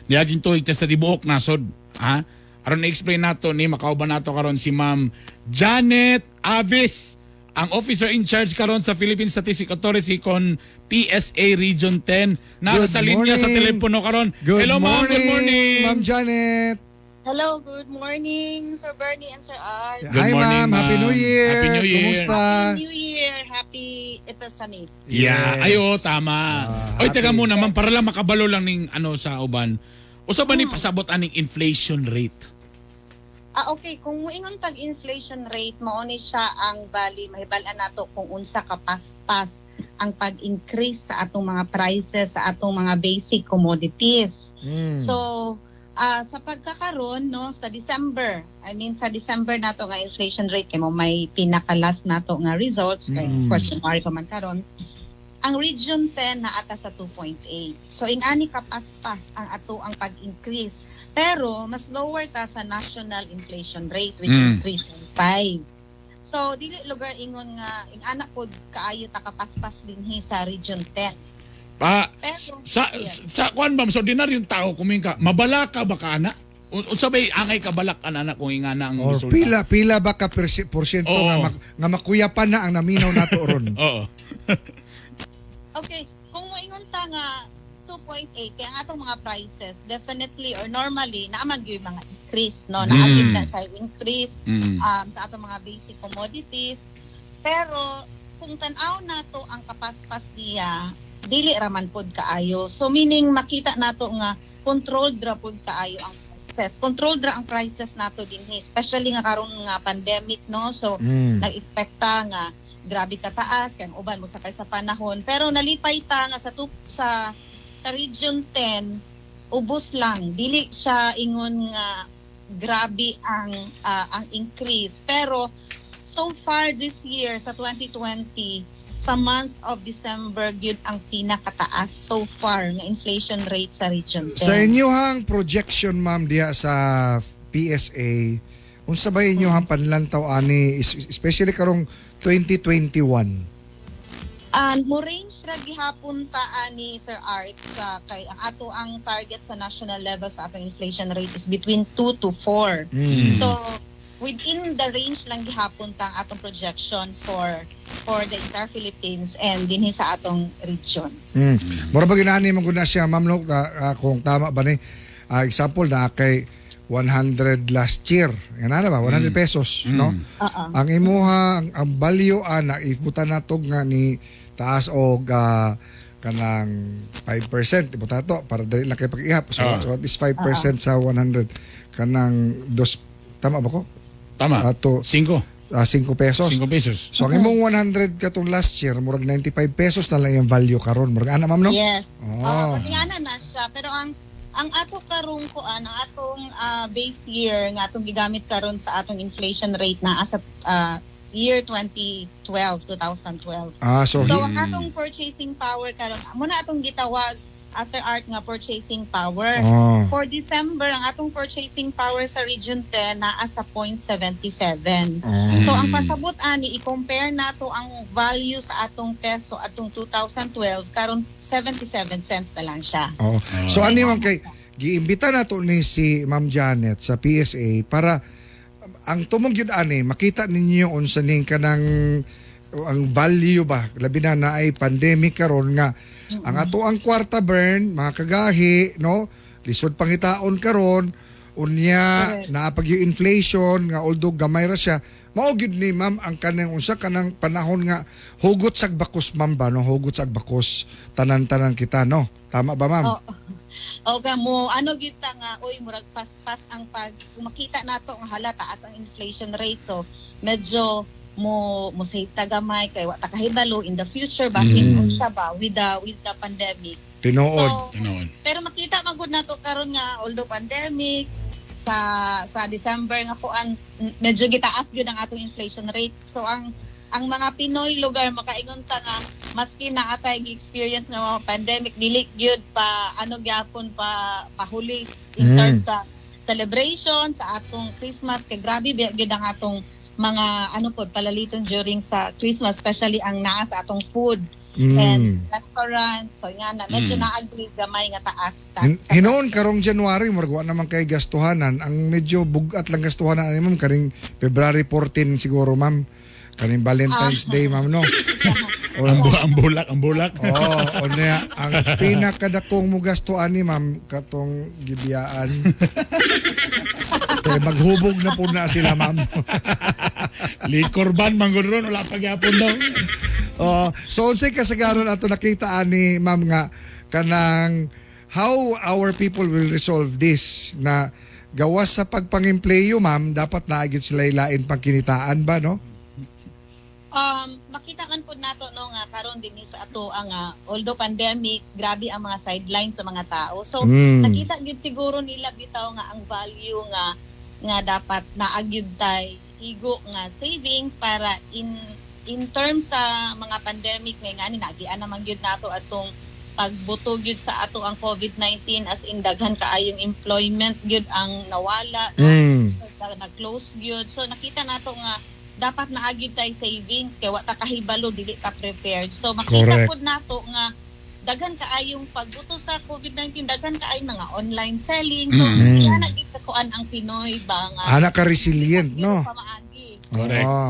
Niaging tuig sa tibuok nasod. Ha? Aron i-explain nato ni makauban nato karon si Ma'am Janet Avis, ang officer in charge karon sa Philippine Statistics Authority kon PSA Region 10. Nasa Good sa linya sa morning. telepono karon. Good Hello ma'am, morning, good morning. Ma'am Janet. Hello, good morning, Sir Bernie and Sir Art. Good Hi morning, ma'am, Happy ma'am. New Year. Happy New Year. Kumusta? Happy New Year. Happy Epiphany. Yeah, Yes. ayo tama. Oy, teka happy. muna ma'am, para lang makabalo lang ning ano sa uban. Usa ba ni pasabot aning inflation rate? Ah, okay, kung muingon tag inflation rate, mao ni siya ang bali mahibal-an nato kung unsa ka paspas ang pag-increase sa atong mga prices sa atong mga basic commodities. So, sa pagkakaron no sa December, I mean sa December nato nga inflation rate kay mo may pinaka-last nato nga results kay of course January pa man karon. Ang Region 10 naata sa 2.8. So ing-ani kapaspas ang ato ang pag-increase. Pero mas lower ta sa national inflation rate which is 3.5. So dili lugar ingon nga ing-ana pod kaayo ta kapaspas dinhi sa Region 10. Pa, Pero, sa yeah. sa kuan ma'am, sa ordinaryong tao kuming ka, mabala ka ba ka ana? Unsa bay angay kabalak ana kung ingana ang Or resulta? pila ba ka porsyento Oo. nga makuyapan na ang naminaw nato ron? Oo. Okay, kung moingon ta nga 2.8 kaya ang atong mga prices definitely or normally naaman gyud mga increase no, naagid na siya increase sa atong mga basic commodities, pero kung tan-aw nato ang kapaspas niya dili ra man pod kaayo. So meaning makita nato nga controlled ra pod kaayo ang prices, controlled ra ang prices nato dinhi, especially nga karon nga pandemic no, so nag-expecta nga grabe kataas kay ang uban mo sakay sa panahon, pero nalipay ta nga sa Region 10 ubos lang, dili siya ingon nga grabe ang increase. Pero so far this year sa 2020, sa month of December gyud ang pinakataas so far nga inflation rate sa Region 10. Sa inyuhang projection ma'am diha sa PSA, unsa ba inyuhang panlantaw ani especially karong 2021? And mo range ra gihapon ta ani Sir Art sa kay ang ato ang target sa national level sa atong inflation rate is between 2 to 4. So within the range lang gihapon ta ang atong projection for the entire Philippines and dinhi sa atong region. Mura ba ginani man gud na siya ma'am no, kung tama ba ni example na kay 100 last year. Yan na ba 100 pesos no? Oo. Ang imuha ang value ana if buta natog nga ni taas og kanang 5% ibuta to para dali lang kay pag-ihap. So what is 5% sa 100 kanang dos, tama ba ko? Tama. Ato 5. 5 pesos. 5 pesos. So ang imong 100 katong last year murag 95 pesos na lang yung value karon. Murag ana ma'am no? Yes. Oh. Ingana na siya pero ang ato karong kuan ang atong base year nga atong gigamit karon sa atong inflation rate na asa year 2012, 2012. Ah, so, So ang atong purchasing power karon, muna atong gitawag as Sir Art nga purchasing power. Oh. For December, ang atong purchasing power sa Region 10 naa sa 0.77. Oh. So ang pasabot ani i-compare nato ang value sa atong peso atong 2012 karon 77 cents na lang siya. Oh. So ano ma'am kay giimbita nato ni si Ma'am Janet sa PSA para ang tumong gyud ani makita ninyo unsa ning kanang ang value ba, labi na naay pandemic karon nga ang ato ang kwarta burn mga kagahi, no, lisod pangitaon karon, unya Correct. naa pag yung inflation nga although gamay ra siya, mao gyud ni ma'am ang kanang unsa kanang panahon nga hugot sa bakos ma'am ba, no, hugot sa bakos tanan-tanan kita, no, tama ba ma'am? Oo. O ka mo ano gyud ta nga oy murag paspas ang pag kung makita nato nga hala taas ang inflation rate, so medyo mo mo save ta gamay kay wa ta kahibalo in the future basin unsa ba with the pandemic. Tinuod. So, Tinuod. pero makita man gud nato karon nga although pandemic sa December nga kuan medyo gitaas gyud ang atong inflation rate. So ang mga Pinoy lugar makaingon ta nga maski na atay gi-experience nga mga pandemic, dili gyud pa ano gyapon pa pahuli in terms sa celebration sa atong Christmas kay grabe biya gyud ang atong mga ano po palaliton during sa Christmas, especially ang naa sa atong food and restaurants. So nga na medyo naagli gamay nga taas ta Hinoon karong January murag wa naman kay gastuhanan, ang medyo bugat lang gastuhanan ani ma'am kaning February 14 siguro ma'am, kaning Valentine's Day ma'am, no? Ang bulak, ang bulak. Oo, o niya, ang pinakadakong mo gasto ani ma'am katong gibiyaan. Kaya maghubog na po na sila ma'am. Liquor ban man gud ron, wala pa gyapon daw. Oo. So unsay kasagaran ato nakita ani ma'am nga kanang how our people will resolve this na gawas sa pagpangempleyo ma'am, dapat naa gyud sila ilain pangkinitaan ba, no? Makita man pud nato no nga karon din sa ato ang although pandemic, grabe ang mga sideline sa mga tao. So nakita gyud siguro nila bitaw nga ang value nga nga dapat naagyud tay igo nga savings para in terms sa mga pandemic nga ngani naagian naman gyud nato atong pagbuto gyud sa ato ang COVID-19, as in daghan kaayong employment gyud ang nawala, no? Nag-close gyud. So nakita nato nga dapat naagid tay savings kay wa ta kahibalo, dili ta prepared. So makita pud nato nga daghan kaayong pagbuto sa COVID-19, daghan kaayong mga online selling. So ana gyud kuan ang Pinoy ba nga Ana ka resilient, no? pamaagi. Correct. Oo.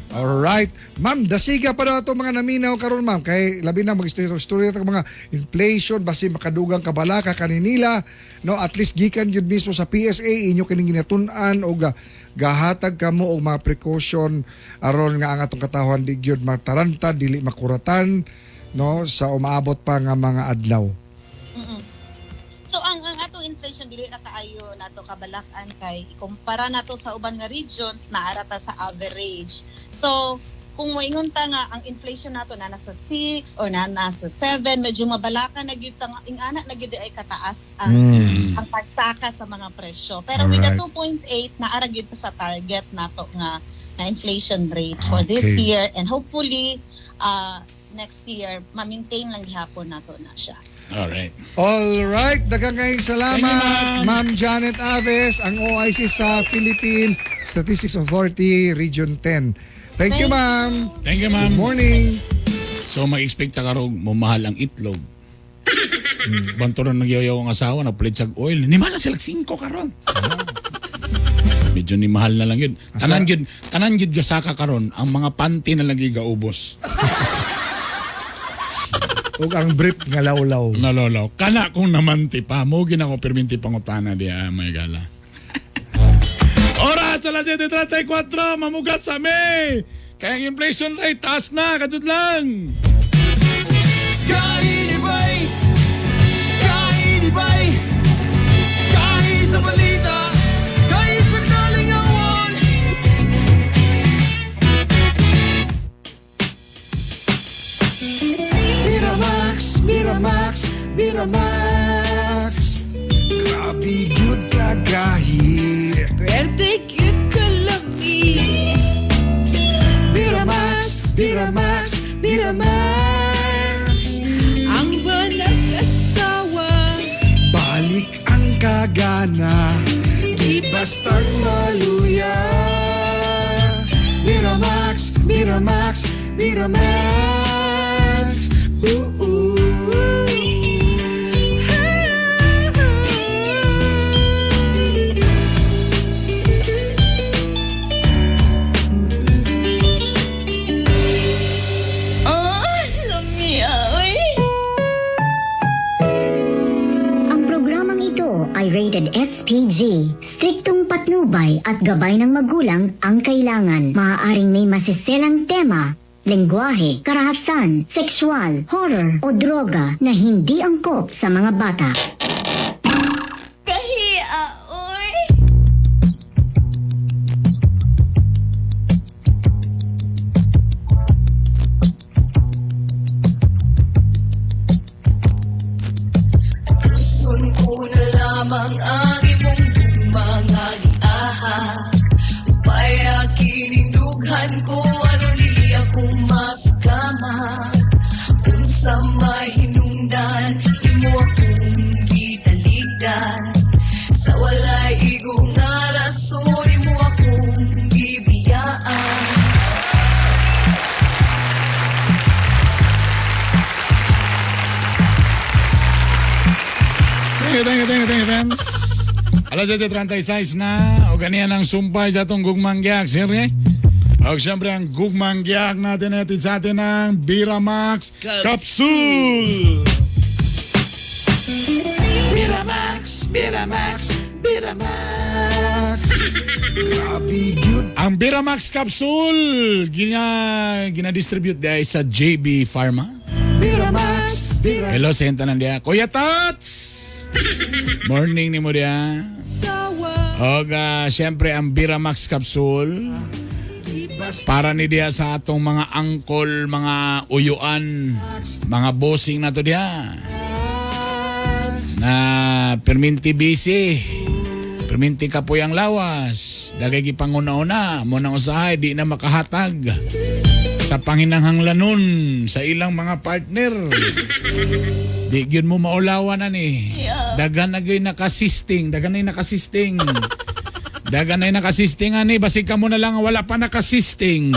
Alright. Ma'am, dasiga pa daw ato mga naminaw karon ma'am. Kay labi na mag-istorya ta mga inflation basi makadugang kabalaka kaninila, no, at least gikan gyud mismo sa PSA inyo kining ginatun-an og gahatag kamo og mga precaution aron nga ang atong katawhan di gyud mataranta, dili makuratan, no, sa umaabot pa nga mga adlaw. So ang atong inflation dili na kaayo nato kabalak-an kay ikumpara nato sa uban nga regions naara ta sa average. So kung moingon ta nga ang inflation nato na nasa 6 or na nasa 7, medyo mabalaka na gyud ta nga ingana na gyud ay kataas ang ang pagsaka sa mga presyo. Pero with the 2.8 naara gyud ta sa target nato nga na inflation rate for this year and hopefully next year ma-maintain lang gihapon nato na siya. Alright. All right, daghang kayong salamat, Thank you, ma'am. Ma'am Janet Aves, ang OIC sa Philippine Statistics Authority Region 10. Thank you, Thank ma'am. Thank you, ma'am. Good morning. So mag-expect ta karong mamahal ang itlog. Banturan nagyayaw ang asawa na palit sa oil. Ni mahal na sila 5 karon. Medyo ni mahal na lang yun. Tanan gyud gasaka karon ang mga panty na lagi gaubos. Ug ang brief nga lawlaw. Nalolo. Kana kung namanti pa mo ginako perminti pangutana di ah, may gala. Oras alas 7:34, mamugas sa mi. Kaya ang inflation rate taas na, kajud lang. Kainibay! Kainibay! Kahi sa balita! Kahi sa kalingawan! Miramax, Miramax, Miramax. Grabe gyud kagahi. Pwerte gyud kalami. Miramax. Ang nag-asawa, balik ang kagana, di bastang maluya. Miramax, Miramax, Miramax. Ooh, ooh. Oh, lamia, oy. Ang programang ito ay rated SPG. Striktong patnubay at gabay ng magulang ang kailangan. Maaaring may masiselang tema, lengguwahe, karahasan, sexual, horror o droga na hindi angkop sa mga bata. Kahia, oy. Tuson ko na lamang ang imong mga giahak. Upaya kinindughan ko aron dili ako maskama. Unsa may hinungdan imo akong gitaligdan. Sa walay igo nga rason imo akong gibiyaan. Thank you, thank you, thank you, thank you, friends. Alas 7:36 na. O ganiyan ang sumpay sa atong gugmang giyak, serye. O siyempre ang gugmang giyak natin natin sa atin ng Biramax Capsule. Miramax, Miramax, Miramax. Grabe gyud. Ang Biramax Capsule gina-distribute dahil sa JB Pharma. Miramax, Miramax. Hello, sa tanan diya. Kuya Tots! Morning ni mo diya. Og siyempre ang Biramax Capsule para ni diya sa atong mga angkol, mga uyuan, mga bossing na to diya. Na perminti busy. Perminti kapoy ang lawas. Dagay gipanguna-una, mo nang usahay di na makahatag sa panginahanglanon sa ilang mga partner. Di gyud mo maulawan ani. Daghan na gyud nakasisting, daghan na nakasisting. Daghan na nakasisting ani, basig ka mo na lang wala pa nakasisting.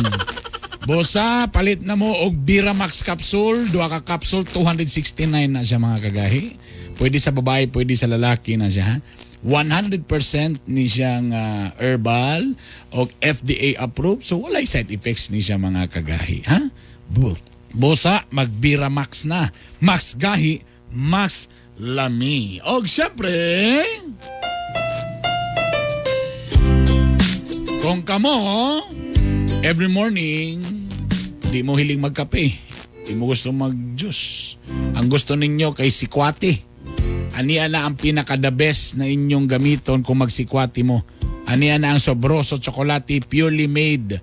Bosa, palit na mo og Biramax capsule, duha ka capsule 269 na siya mga kagahi. Pwede sa babae, pwede sa lalaki na siya. Ha? 100% ni siyang herbal o FDA approved. So walay side effects ni siya mga kagahi, ha? Bosa, mag-Biramax na. Max gahi, max lami. Og syempre, kung kamo, every morning, di mo hiling magkape. Di mo gusto mag-juice. Ang gusto ninyo kay sikwate. Aniya na ang pinaka-the best na inyong gamiton kung magsikwati mo. Aniya na ang Sobroso Chocolate purely made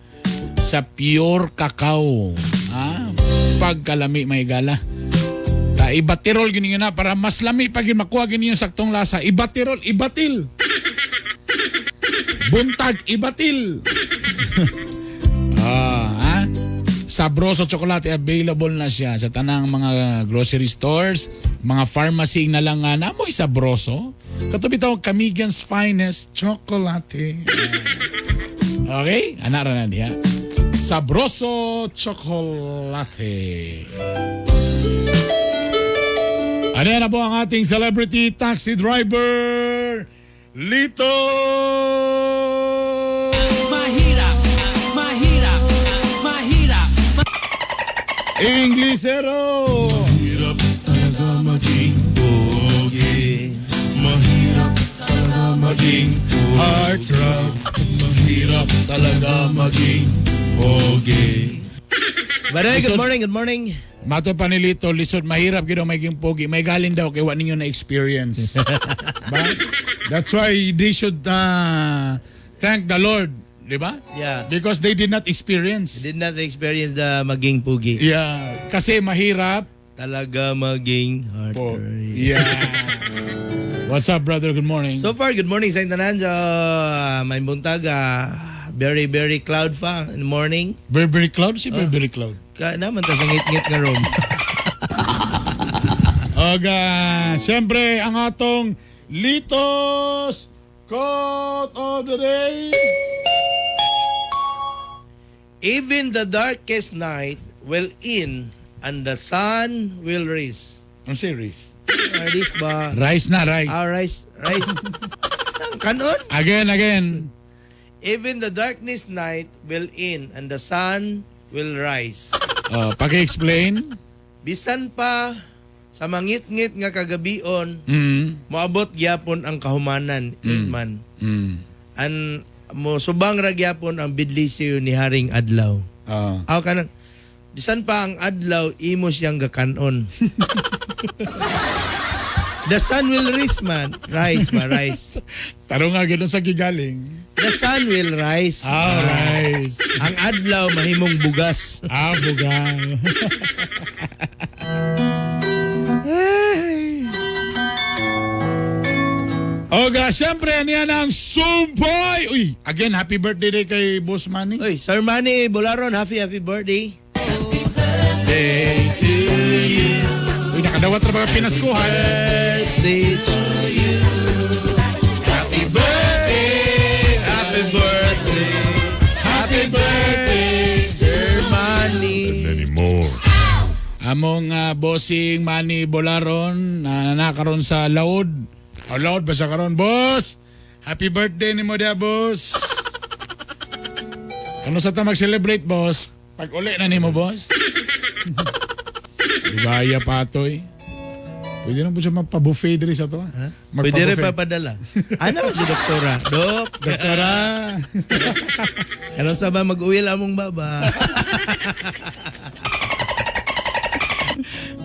sa pure cacao. Ah, pagkalami may gala. Ta ibatirol gini na para mas lami pag makuha gini yung saktong lasa. Ibatirol, ibatil. Buntag, ibatil. Ah, ha? Sabroso Chocolate available na siya sa tanang mga grocery stores, mga pharmacy na lang nga namoy Sabroso. Kato bitaw Camiguin's Finest Chocolate. Okay? Ana ra na diha. Sabroso Chocolate. Ano na po ang ating celebrity taxi driver, Lito! Mahirap, mahirap, mahirap. Inglesero! Mahirap talaga maging pogi. Mahirap talaga maging heartthrob. Mahirap talaga maging pogi. By the way, good morning, good morning. Mato pa ni Lito, lisod mahirap gyud ang maging pogi. May galin daw kay wa ninyo na experience. Ba? That's why they should thank the Lord, di ba? Yeah. Because they did not experience. Did not experience the maging pogi. Yeah. Kasi mahirap talaga maging heartbreak. Yeah. What's up, brother? Good morning. So far, good morning sa tanan. So, may buntag. Very, very cloud pa in the morning. Very, very cloud? Si very, very cloud. Ka naman ta sa ngit-ngit nga room. Oga, siyempre ang atong Litos Quote of the Day. Even the darkest night will end and the sun will rise. Ang series? Rise ba? Rice na, rice. Ah, rice. Rice. Ang kanon. Again, again. Even the darkness night will end and the sun will rise. Paki-explain. Bisan pa sa mangitngit nga kagabion, moabot gyapon ang kahumanan, man. An mo subang ra gyapon ang bidlisiyo ni Haring Adlaw. Aw kanang bisan pa ang adlaw imo siyang gakanon. The sun will rise man. Rise ma, rise. Tarong nga gano'n sa gigaling. The sun will rise. Ah, rise. Ang adlaw mahimong bugas. Ah, bugas. Oga, siyempre, ano yan ang Sumpay! Uy, again, happy birthday day kay Boss Manny. Uy, Sir Manny Bolaron, happy happy birthday. Birthday to you. Uy, nakadawat na ba pinaskuhan? Birthday to you. Happy birthday, happy birthday, happy birthday, Sir Manny. Anymore. Among bossing Manny Bolaron na nakaroon sa Laod. O Laod ba sa karon, boss? Happy birthday ni mo dia, boss. Ano sa ta mag-celebrate, boss? Pag uli na nimo, boss. Ligaya pa ito eh. Pwede na po siya magpa-buffet diri sa to. Ha? Pwede rin papadala. Ano si Doktora? Dok. Doktora. Ano sa ba mag-uwi among baba?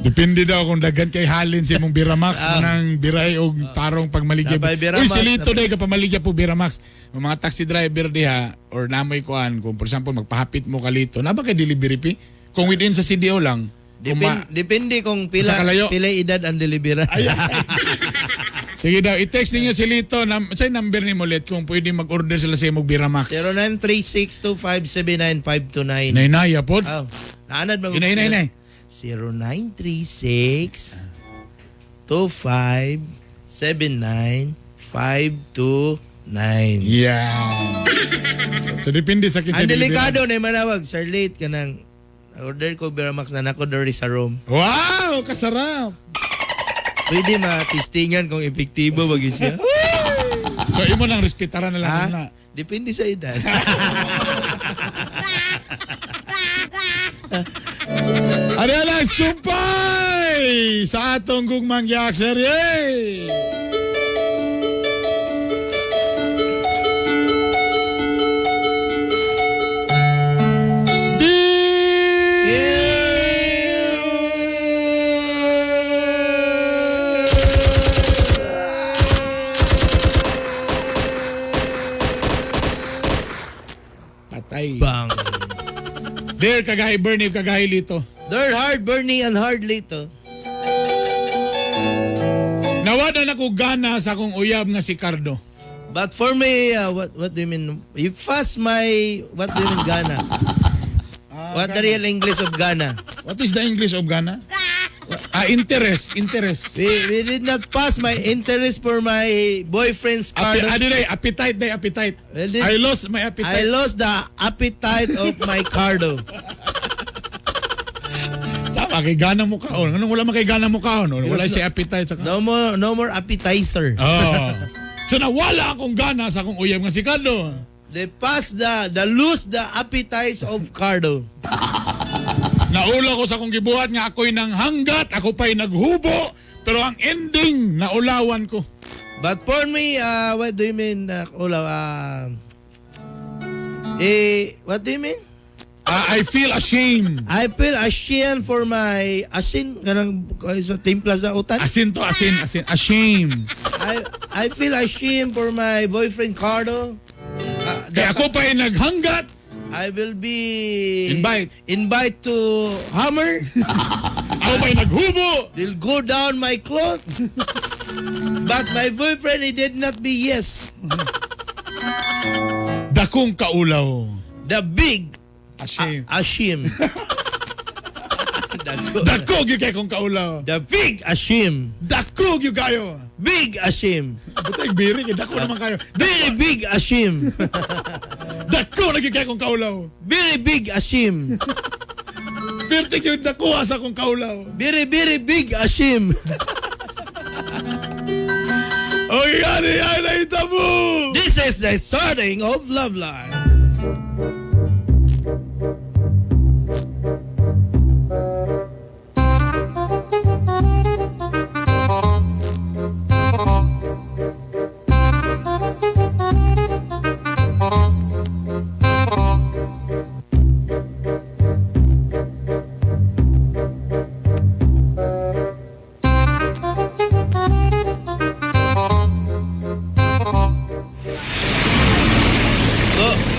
Depende daw kung daghan kay halin sa imong Biramax manang biray og tarong pagmaligya. Napay Biramax, Uy, silito napay- day ka pamaligya po Biramax. Ang mga taxi driver diha or namoy kuan kung for example magpahapit mo kalito, na ba kay delivery fee? Kung within sa CDO lang. Kung Depende kung Sa pila kalayo. pila edad ang deliveran. Sige daw, i-text ninyo si Lito sa number ni mo ulit kung pwede mag-order sila sa imong Biramax. 0936-2579529. Nainaya pod. Oh, naanad mag- Inay, inay, inay. 0936-2579-529. Yeah. So depende sa kinsa Ang delivery. delikado na yung manawag, sir, late ka nang order ko Biramax na nako diri sa room. Wow, kasarap. Pwede ma-testingan kung epektibo ba gyud siya. So imo nang respetaran na lang Ha? na. Depende sa edad. Ano lang, sumpay! Sa atong gugmang yak serye! Patay. Bang. There, kagahi Bernie, kagahi Lito. They're hard Bernie and hard Lito. Nawada na ko gana sa akong uyab nga si Cardo. But for me, what do you mean? You fast my, what do you mean Ghana? What the real English of Ghana? What is the English of Ghana? Ah, interest, interest. We did not pass my interest for my boyfriend's card. Ano day, appetite day, appetite. Well, did- I lost my appetite. I lost the appetite of my cardo. Sama kay gana mo kaon. Anong wala man kay gana mo kaon? Wala Because siya appetite sa kaon. No more appetizer. Oh. So nawala akong gana sa akong uyab nga si Cardo. They pass the lose the appetite of cardo. Naula ko sa akong gibuhat nga ako'y nanghanggat, ako pa'y naghubo, pero ang ending, naulawan ko. But for me, what do you mean, ulaw, what do you mean? I feel ashamed. I feel ashamed for my asin kanang sa timpla sa utan. Asin to, asin, asin, ashamed. I feel ashamed for my boyfriend Cardo. Kaya ako pa'y naghanggat. I will be Invite. to hammer. Ako pa'y naghubo. They'll go down my cloth. But my boyfriend, he did not be yes. Dakong kaulaw. The big Ashim. Ashim. Dako gyud kay kong kaulaw. The big Ashim. Dako gyud kayo. Big Ashim. Butay biri kay dako naman kayo. Very big Ashim. Dako na gyud kay kong kaulaw. Very big Ashim. Pirti gyud nakuha sa akong kaulaw. Very very big Ashim. Oy, gani ay nahitabo. This is the starting of Love Line.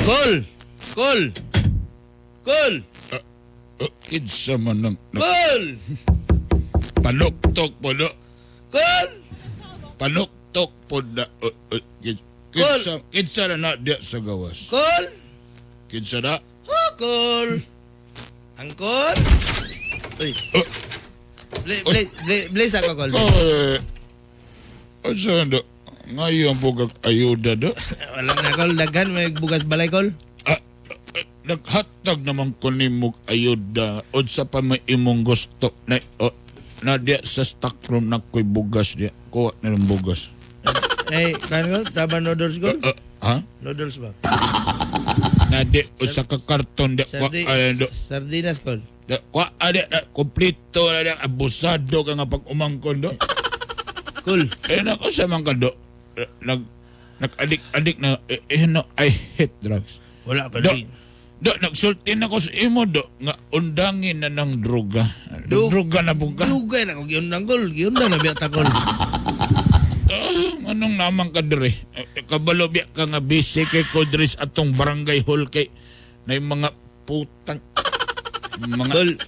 Call! Call! Call! Kinsa man nang Call! Panuktok po no. Call! Panuktok po na. Kinsa, kinsa na na diya sa gawas? Call! Kinsa na? Oh, call! Angkol? Uy. Blaze ako, call. Call. Asa na? Ngayon po kag ayuda do. Wala na, call. Daghan, may bugas balay, call. Naghatag naman ko nimo ayuda. Unsa pa may imong gusto na oh, na diya sa stockroom na ko'y bugas diya. Kuha na ng bugas. Eh, kan call? Taba noodles, call? Ha? Noodles ba? Na di usa ka karton diya. Kuha do. Sardinas, call. Kuha ade na kompleto na diya. Abusado ka nga pag umangkon do. Cool. Eh nako sa man ka do. Nag nag-adik-adik na eh, no, I hate drugs. Wala ka Do, do nagsulti na ko sa imo do nga undangin na ng droga. Droga na buga. Dugay na ko giundang, call. Giundang na biya ta, call. Anong naman ka diri? Kabalo biya ka nga busy kay ko diri sa atong barangay hall kay na yung mga putang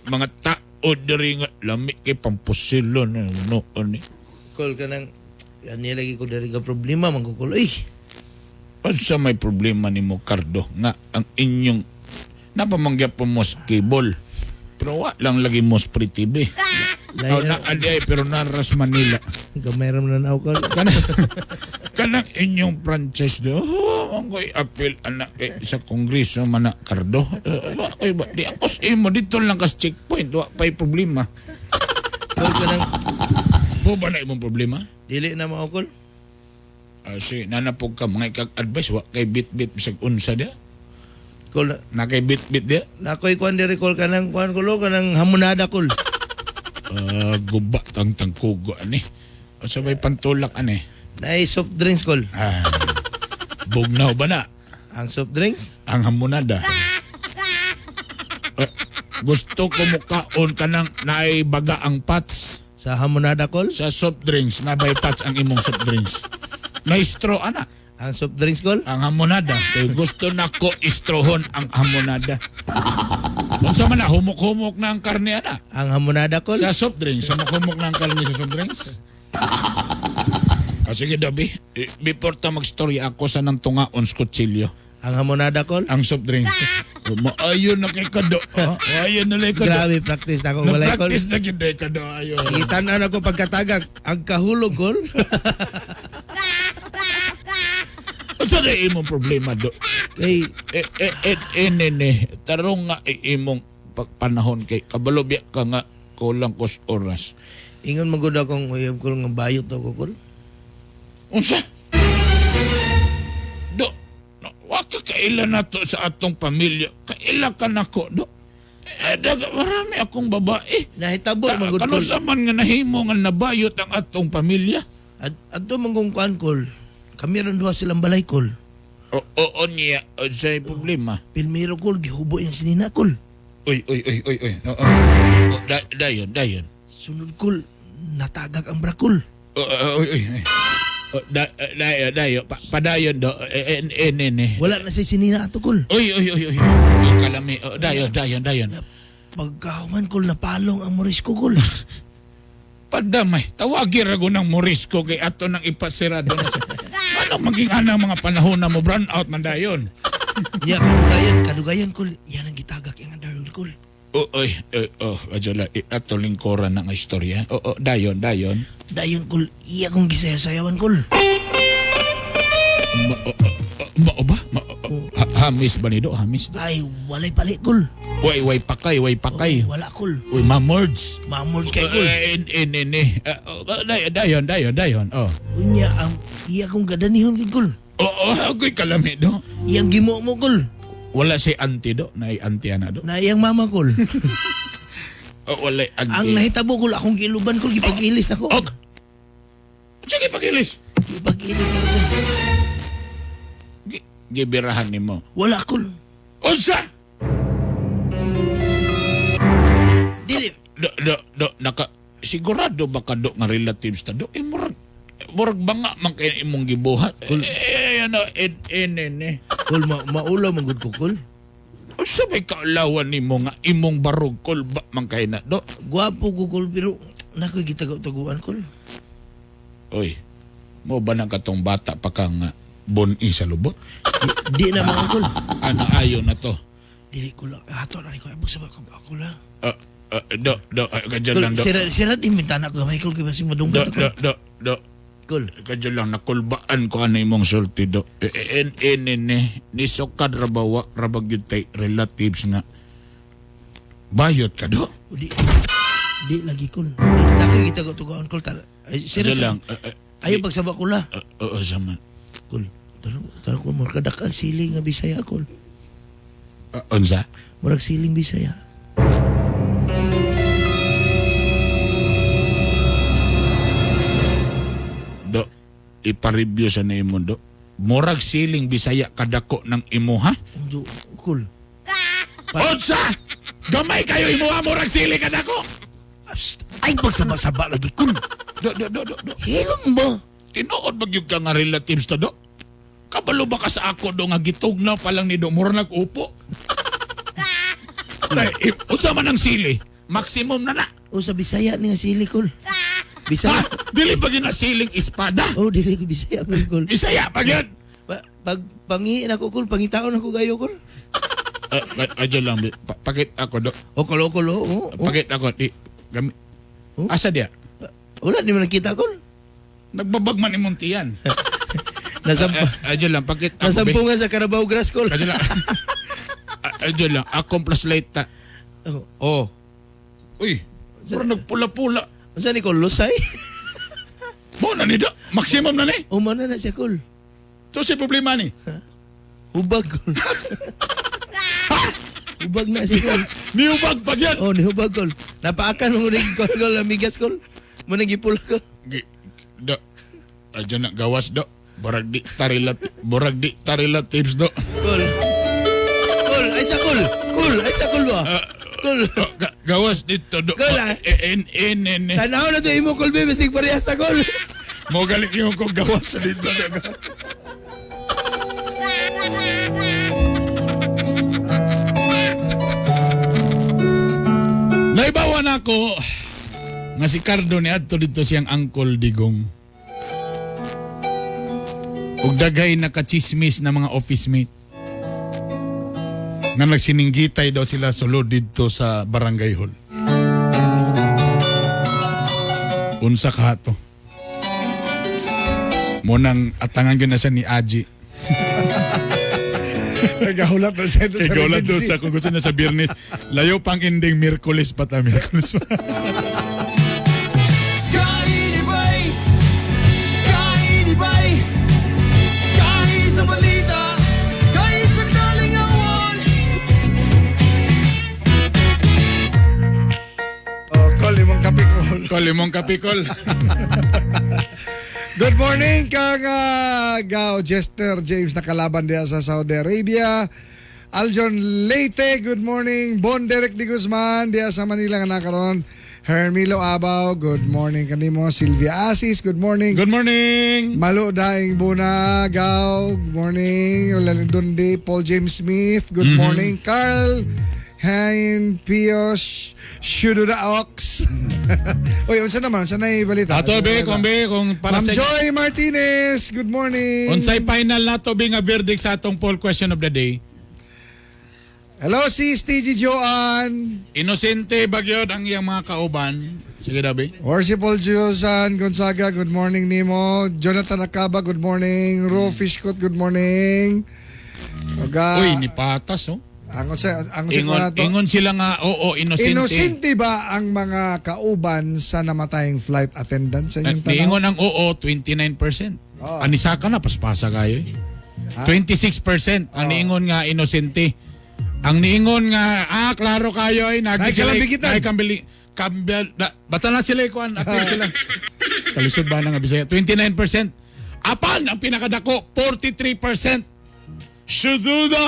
mga tao diri nga lami kay pampusilo na no ani. Call ka nang yan lagi ko diri ka problema man ko, call. Uy, Unsa may problema nimo Cardo nga ang inyong napamanggap po mo sa cable pero wa lang lagi mo sa free TV. Oh, na adi pero naras Manila. Gamay ra man na ako, call. Kanang inyong franchise do. Oh, ang ko'y appeal anak kay sa kongreso man na Cardo. Wa ko'y ba di ako sa imo dito lang kas checkpoint wa pa'y problema. Call ka nang Mo ba na imong problema? Dili na mao, call. Si nanapog ka mga ikag-advice wa kay bit-bit bisag unsa dia. Call na kay bit-bit dia. Nakoy kuan diri, call kanang kuan kulo kanang hamonada, call. Guba tang tangkugo ani. Unsa may pantulak ani? Naay soft drinks, call. Ah, bugnaw ba na? Ang soft drinks? Ang hamonada. Gusto ko mukaon kanang naay baga ang pats. Sa hamonada, call? Sa soft drinks, nabay pats ang imong soft drinks. Na straw ana. Ang soft drinks, call? Ang hamonada. Kay gusto nako istrohon ang hamonada. Unsa man na humok-humok na ang karne ana. Ang hamonada, call? Sa soft drinks, humok-humok na ang karne sa soft drinks. Sige Dabi, before ta magstorya ako sa nang tungaon sa kutsilyo. Ang hamonada, call? Ang soft drinks. Maayon na kay kado. Maayon na kay kado. Grabe, practice na ako. Walay, call. Na-practice na gyud kay kado. Ayon. Itanan ako pagkatagak. Ang kahulog, call. Unsa na imong problema do? Kay tarong nga imong panahon kay kabalo biya ka nga kulang kos oras. Ingon man gud akong uyab, call, nga bayot ako, call. Unsa? Do, no, wa ka kaila na to sa atong pamilya. Kaila ka nako do. Marami akong babae. Nahitabo man gud, Kano call. sa man nga nahimo nga nabayot ang atong pamilya? Adto man kong kuan, call. Kami ron duha silang balay, call. Oo niya, unsay problema? Pilmiro, call, gihubo yung sinina, call. Uy, uy, uy, uy, uy. Oo. Oh, dayon, dayon. Sunod, call, natagak ang brakol. Uy, uy, uy. Oh, dayo, dayo. Padayon do. Eh. Wala na si sinina ato, call. Uy, uy, uy, uy. Uy, kalami. Oh, dayo, dayon, dayon. Pagkahuman, call, napalong ang Morisco, call. Padamay, tawagin ra ko ng Morisco kay ato nang ipasirado na siya. Ano maging anang mga panahon na mo brown out man dayon? Ya kadugayan, kadugayan kol. Yan ang gitagak yung underwear kol. Oh, oy, oh, adyo la, ato lingkuran na nga istorya. Oh, oh, dayon, dayon. Dayon kol, iya kong gisayasayawan kol. Mao ba? Hamis ba ni do? Hamis do? Ay, walay palit kol. Way, way pakay, way pakay. Oh, wala kol. Uy, mamords. Mamords kay kol. Dayon, dayon, dayon. Oh. Unya, ang iya kong gadanihon kay kol. Oo, oh, agoy kalami do. Iyang gimo mo kol. Wala si auntie do, na auntie ana do. Na iyang mama kol. Oh, wala auntie. Ang nahitabo kol, akong giluban kol, gipagilis ako. Og. Sige, pagilis. Gipagilis na ko. Gibirahan nimo. Wala kol. Unsa? Dili. Do, do, do, naka, sigurado ba ka do nga relatives ta do? Eh, murag, murag banga man kay imong gibuhat. Eh, ano, eh. Kol, maulaw man gud ko kol. Unsa may kaulawan nimo nga imong barog kol ba man kay na do? Gwapo ko kol, pero nakoy gitago-taguan kol. Oy, mo ba nang katong bata pa kang buni sa lubot? Di na mga kol. Ano, ayo na to. Dili ko lang. Ato na ni ko. Abog sa ako lang. Do, do, kadyan lang do. Sira, di mintana ko gamay kol kay basing Do, madunggat do, do, do. Kol. Kadyan lang, nakulbaan ko ano imong sulti do. Ni sukad rabawa, rabag yun tay relatives nga. Bayot ka do? Di, di lagi kol. Nakoy gitago-taguan kol. Sira lang. Ayaw pagsaba ko la. Oo, sama. Kol. Tara ko, murag kadakag siling nga Bisaya kol. Unsa? Murag siling Bisaya. Do, ipareview sa na imo do. Murag siling Bisaya kadako ng imo ha? Do, kol. Unsa? Gamay kayo imo ha, murag siling kadako. Ay, pagsaba-saba lagi kol. Do, do, do, do, do. Hilom ba? Tinuod ba gyud ka nga relatives ta do? Kabalo ba ka sa ako do nga gitugnaw pa lang ni do murag nag-upo? Unsa man ang sili? Maximum na na. O sa Bisaya ni nga sili kol. Bisaya. Ha? Dili pa gyud na siling espada. Oh, dili ko Bisaya pa kol. Bisaya pa gyud. Pag pangiin ako kol, pangitaon ako gayo kol. Adyo lang, pakit ako do. O kol, o kol, o. Pakit ako di. Gami. Asa dia? Wala di man nakita kol. Nagbabag man imong tiyan. Adyo lang, pakit ako. Nasampungan sa Carabao Grass kol. Adyo lang. Adyo lang, akong flashlight ta. Oh. Uy, mura nagpula-pula. Unsa ni kol lusay? Mo na ni do. Maximum na ni. O man na siya kol. So si problema ni. Hubag kol. Hubag na siya kol. Nihubag pa yan. Oh, nihubag kol. Napaakan mo rin kol kol amigas kol. Mo nang gipula kol. Do. Adyo na gawas do. Borag di ta relatives do. Kol. Kol, ay sa kol. Kol, ay sa kol ba? Kol. Gawas dito do. Kol ah. En. Tanaw na to imo kol baby bisig parehas sa kol. Mo galing yung ko gawas dito do. Naibawan ako nga si Cardo ni adto dito siyang Uncle Digong. Ug daghay nakachismis na mga office mate. Nga nagsininggitay daw sila sulod didto sa barangay hall. Unsa ka to? Munang atangan gyud na siya ni Aji. Nagahulat na siya sa Nagahulat doon sa kung gusto niya sa Biyernes. Layo pang ending Miyerkules pa ta, Miyerkules pa. Kainibay, kainibay, kahi sa balita, kahi sa kalingawan. Oh, kol, imong kapikol. Kol, imong kapikol. Good morning kang Gao Jester James nakalaban diya sa Saudi Arabia. Aljon Leyte, good morning. Bon Derek de Guzman diya sa Manila nga nakaron. Hermilo Abaw, good morning kanimo. Sylvia Asis, good morning. Good morning. Malo Daing Buna, Gao, good morning. Ulalin Dundi, Paul James Smith, good morning. Carl Hein Pios, Shudo the ox. Uy, unsa naman? Unsa na balita? Ato be, kung be, kung para Ma'am sa Joy Martinez, good morning. Unsay final na to be nga verdict sa atong poll question of the day? Hello, sis TG Joan. Inosente bagyod ang iyang mga kauban. Sige dabi. Worshipful Jusan Gonzaga, good morning nimo. Jonathan Acaba, good morning. Ro Fishcot, good morning. Oga, Uy, ni patas oh. Ang unsay Ingon, ko na to? ingon sila nga oo, inosente. Inosente ba ang mga kauban sa namatayang flight attendant sa inyong tanaw? Niingon ang oo, 29%. Oh. Anisaka na, paspasa kayo eh. 26% ang niingon nga inosente. Ang niingon nga, klaro kayo ay nagi Ay, kalambigitan. Ay, kambili, kambel, da, bata na sila, kuan, apil sila. Kalisod ba na nga Bisaya? 29%. Apan, ang pinakadako, 43%. Shududa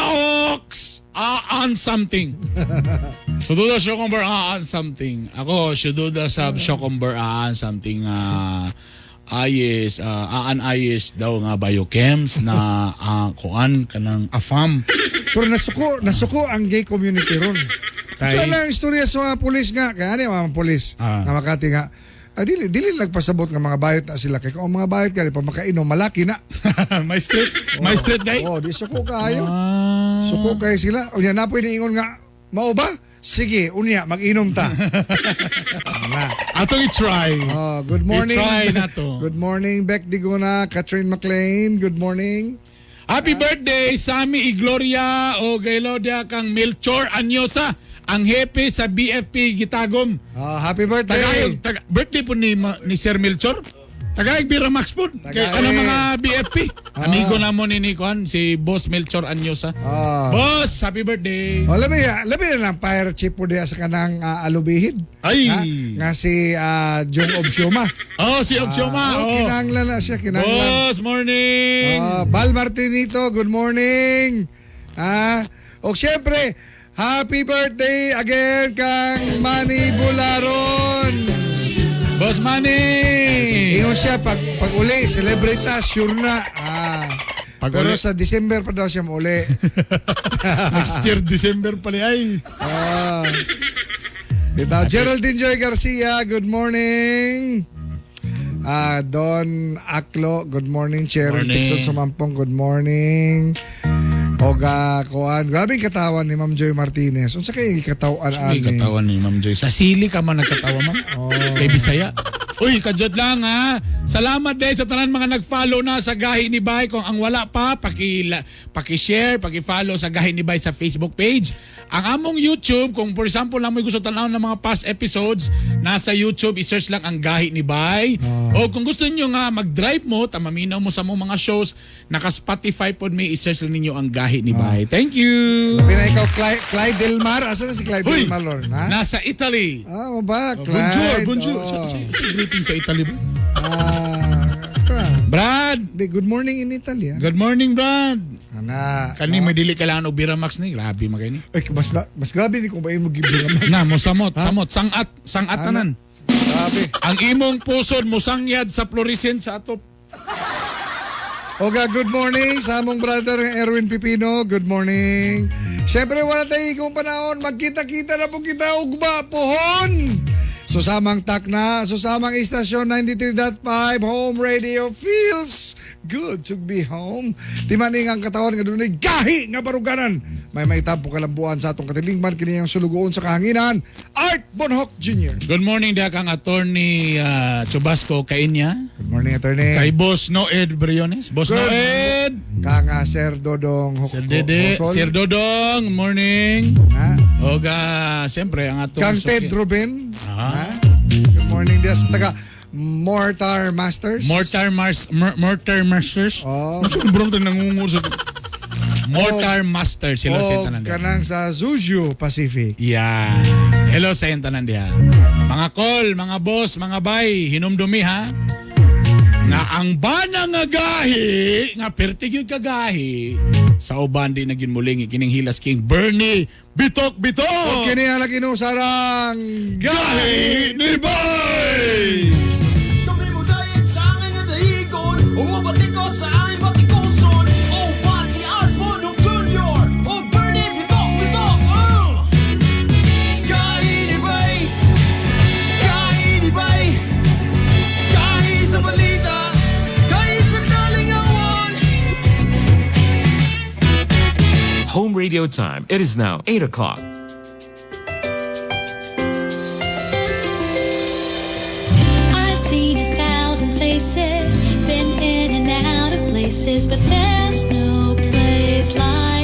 Ox, aan something. Shududa Shokomber, aan something. Ako, Shududa sab Shokomber, aan something. Ayes, aan ayes daw nga biochems na kuan kanang afam. Pero nasuko ang gay community ron. Kay- So lang istorya sa mga pulis nga, kaya ano yung mga pulis nga Makati nga, dili dili nagpasabot nga mga bayot na sila kay kung ang mga bayot kay pa makainom malaki na. May street, may street day. Oh, di suko kayo. Suko kayo sila. Unya na po iniingon nga mao ba? Sige, unya mag-inom ta. Na. Atong i-try. Oh, good morning. I-try na to. Good morning Beck Digona, Catherine McLean. Good morning. Happy birthday Sammy Igloria o Gailodia kang Melchor Anyosa, ang hepe sa BFP Gitagom. Happy birthday. Tagayog, birthday po ni Sir Melchor. Tagayog Bira Max po. Kay Tagayog. ano mga BFP. Amigo na mo ni Nikon, si Boss Melchor Anyosa. Boss, happy birthday. Oh, labi, labi na lang fire chief po diya sa kanang alubihid. Ay! Ha? Nga si Jong Obsioma. Oh, si Obsioma. Oh, Oh. kinanglan na siya, kinanglan. Boss, morning. Bal Martinito, good morning. O siyempre, happy birthday again kang Manny Bularon. Boss Manny! Ingon siya, pag uli, celebrate ta, sure na. Pag Pero uli. sa December pa daw siya mauli. Next year, December pala ay. Ito, Geraldine Joy Garcia, good morning. Don Aklo, good morning. Cheryl Morning. Dixon Sumampong, good morning. Oga, kuan. Grabe yung katawan ni Ma'am Joy Martinez. Unsa kay katawan Ay, ani? katawan ni Ma'am Joy. Sa sili ka man nagkatawa, ma'am. Kay Bisaya. Uy, kadyot lang ha. Salamat din sa tanan mga nag-follow na sa Gahi ni Bay. Kung ang wala pa, paki-share, paki-follow sa Gahi ni Bay sa Facebook page. Ang among YouTube, kung for example lang may gusto tanaw ng mga past episodes, nasa YouTube, i-search lang ang Gahi ni Bay. O kung gusto niyo nga mag-drive mo, tamaminaw mo sa mong mga shows, naka-Spotify po may i-search lang ninyo ang Gahi ni Bay. Thank you! Labi na ikaw, Clyde Del Mar. Asa na si Clyde Uy! Del Mar, Lorna? Ha? Nasa Italy. Ah, ba, Clyde. Bonjour, bonjour. Oh. Sa greeting sa Italy ba? Brad! Brad! Good morning in Italy. Good morning, Brad! Ana. Kani may dili kailangan og Biramax ni. Grabe makay ni. Ay, mas grabe ni kung ba imo gibiramax. Na, mo samot, samot, sangat, sangat tanan. Grabe. Ang imong pusod mosangyad sa fluorescent sa atop. Oga, good morning sa among brother nga Erwin Pipino. Good morning. Siyempre, wala tayo ikong panahon. Magkita-kita na po kita ugma pohon. Susamang takna, susamang istasyon 93.5 Home Radio feels good to be home. Timaning ang katawan nga dunay gahi nga baruganan. May maitampo kalambuan sa atong katilingman kini ang sulugoon sa kahanginan. Art Bonhoc Jr. Good morning diha kang attorney Chubasco Kainya. Good morning, attorney. Kay Boss Noed Briones. Boss Good. Noed! Kang Sir Dodong Sir Dede, Hosol. Sir Dodong, morning. Ha? Oga, siyempre ang atong Kang suki- Ted Ruben. Ah. Ha? Good morning diya sa taga Mortar Masters. Mortar Mars Mortar Masters. Oh. Sobrang tayo nangungur sa Mortar Masters sila sa O tanan diha. kanang sa Zuzu Pacific. Yeah. Hello sa tanan diha. Mga kol, mga boss, mga bay, hinumdumi ha. Nga ang bana nga gahi, nga perti gyud ka gahi, sa uban di na gyud muling kining Hilas King Bernie Bitok Bitok. O kini ang ginusarang Gahi ni Bay! Kami mo dayet sa angin nga dahigon, Umubatikot sa aming batikuson. O Pati Art Bonong Jr. O Bernie Bitok Bitok. Gahi ni Bay. Radio time, it is now 8 o'clock. I've seen a thousand faces, been in and out of places, but there's no place like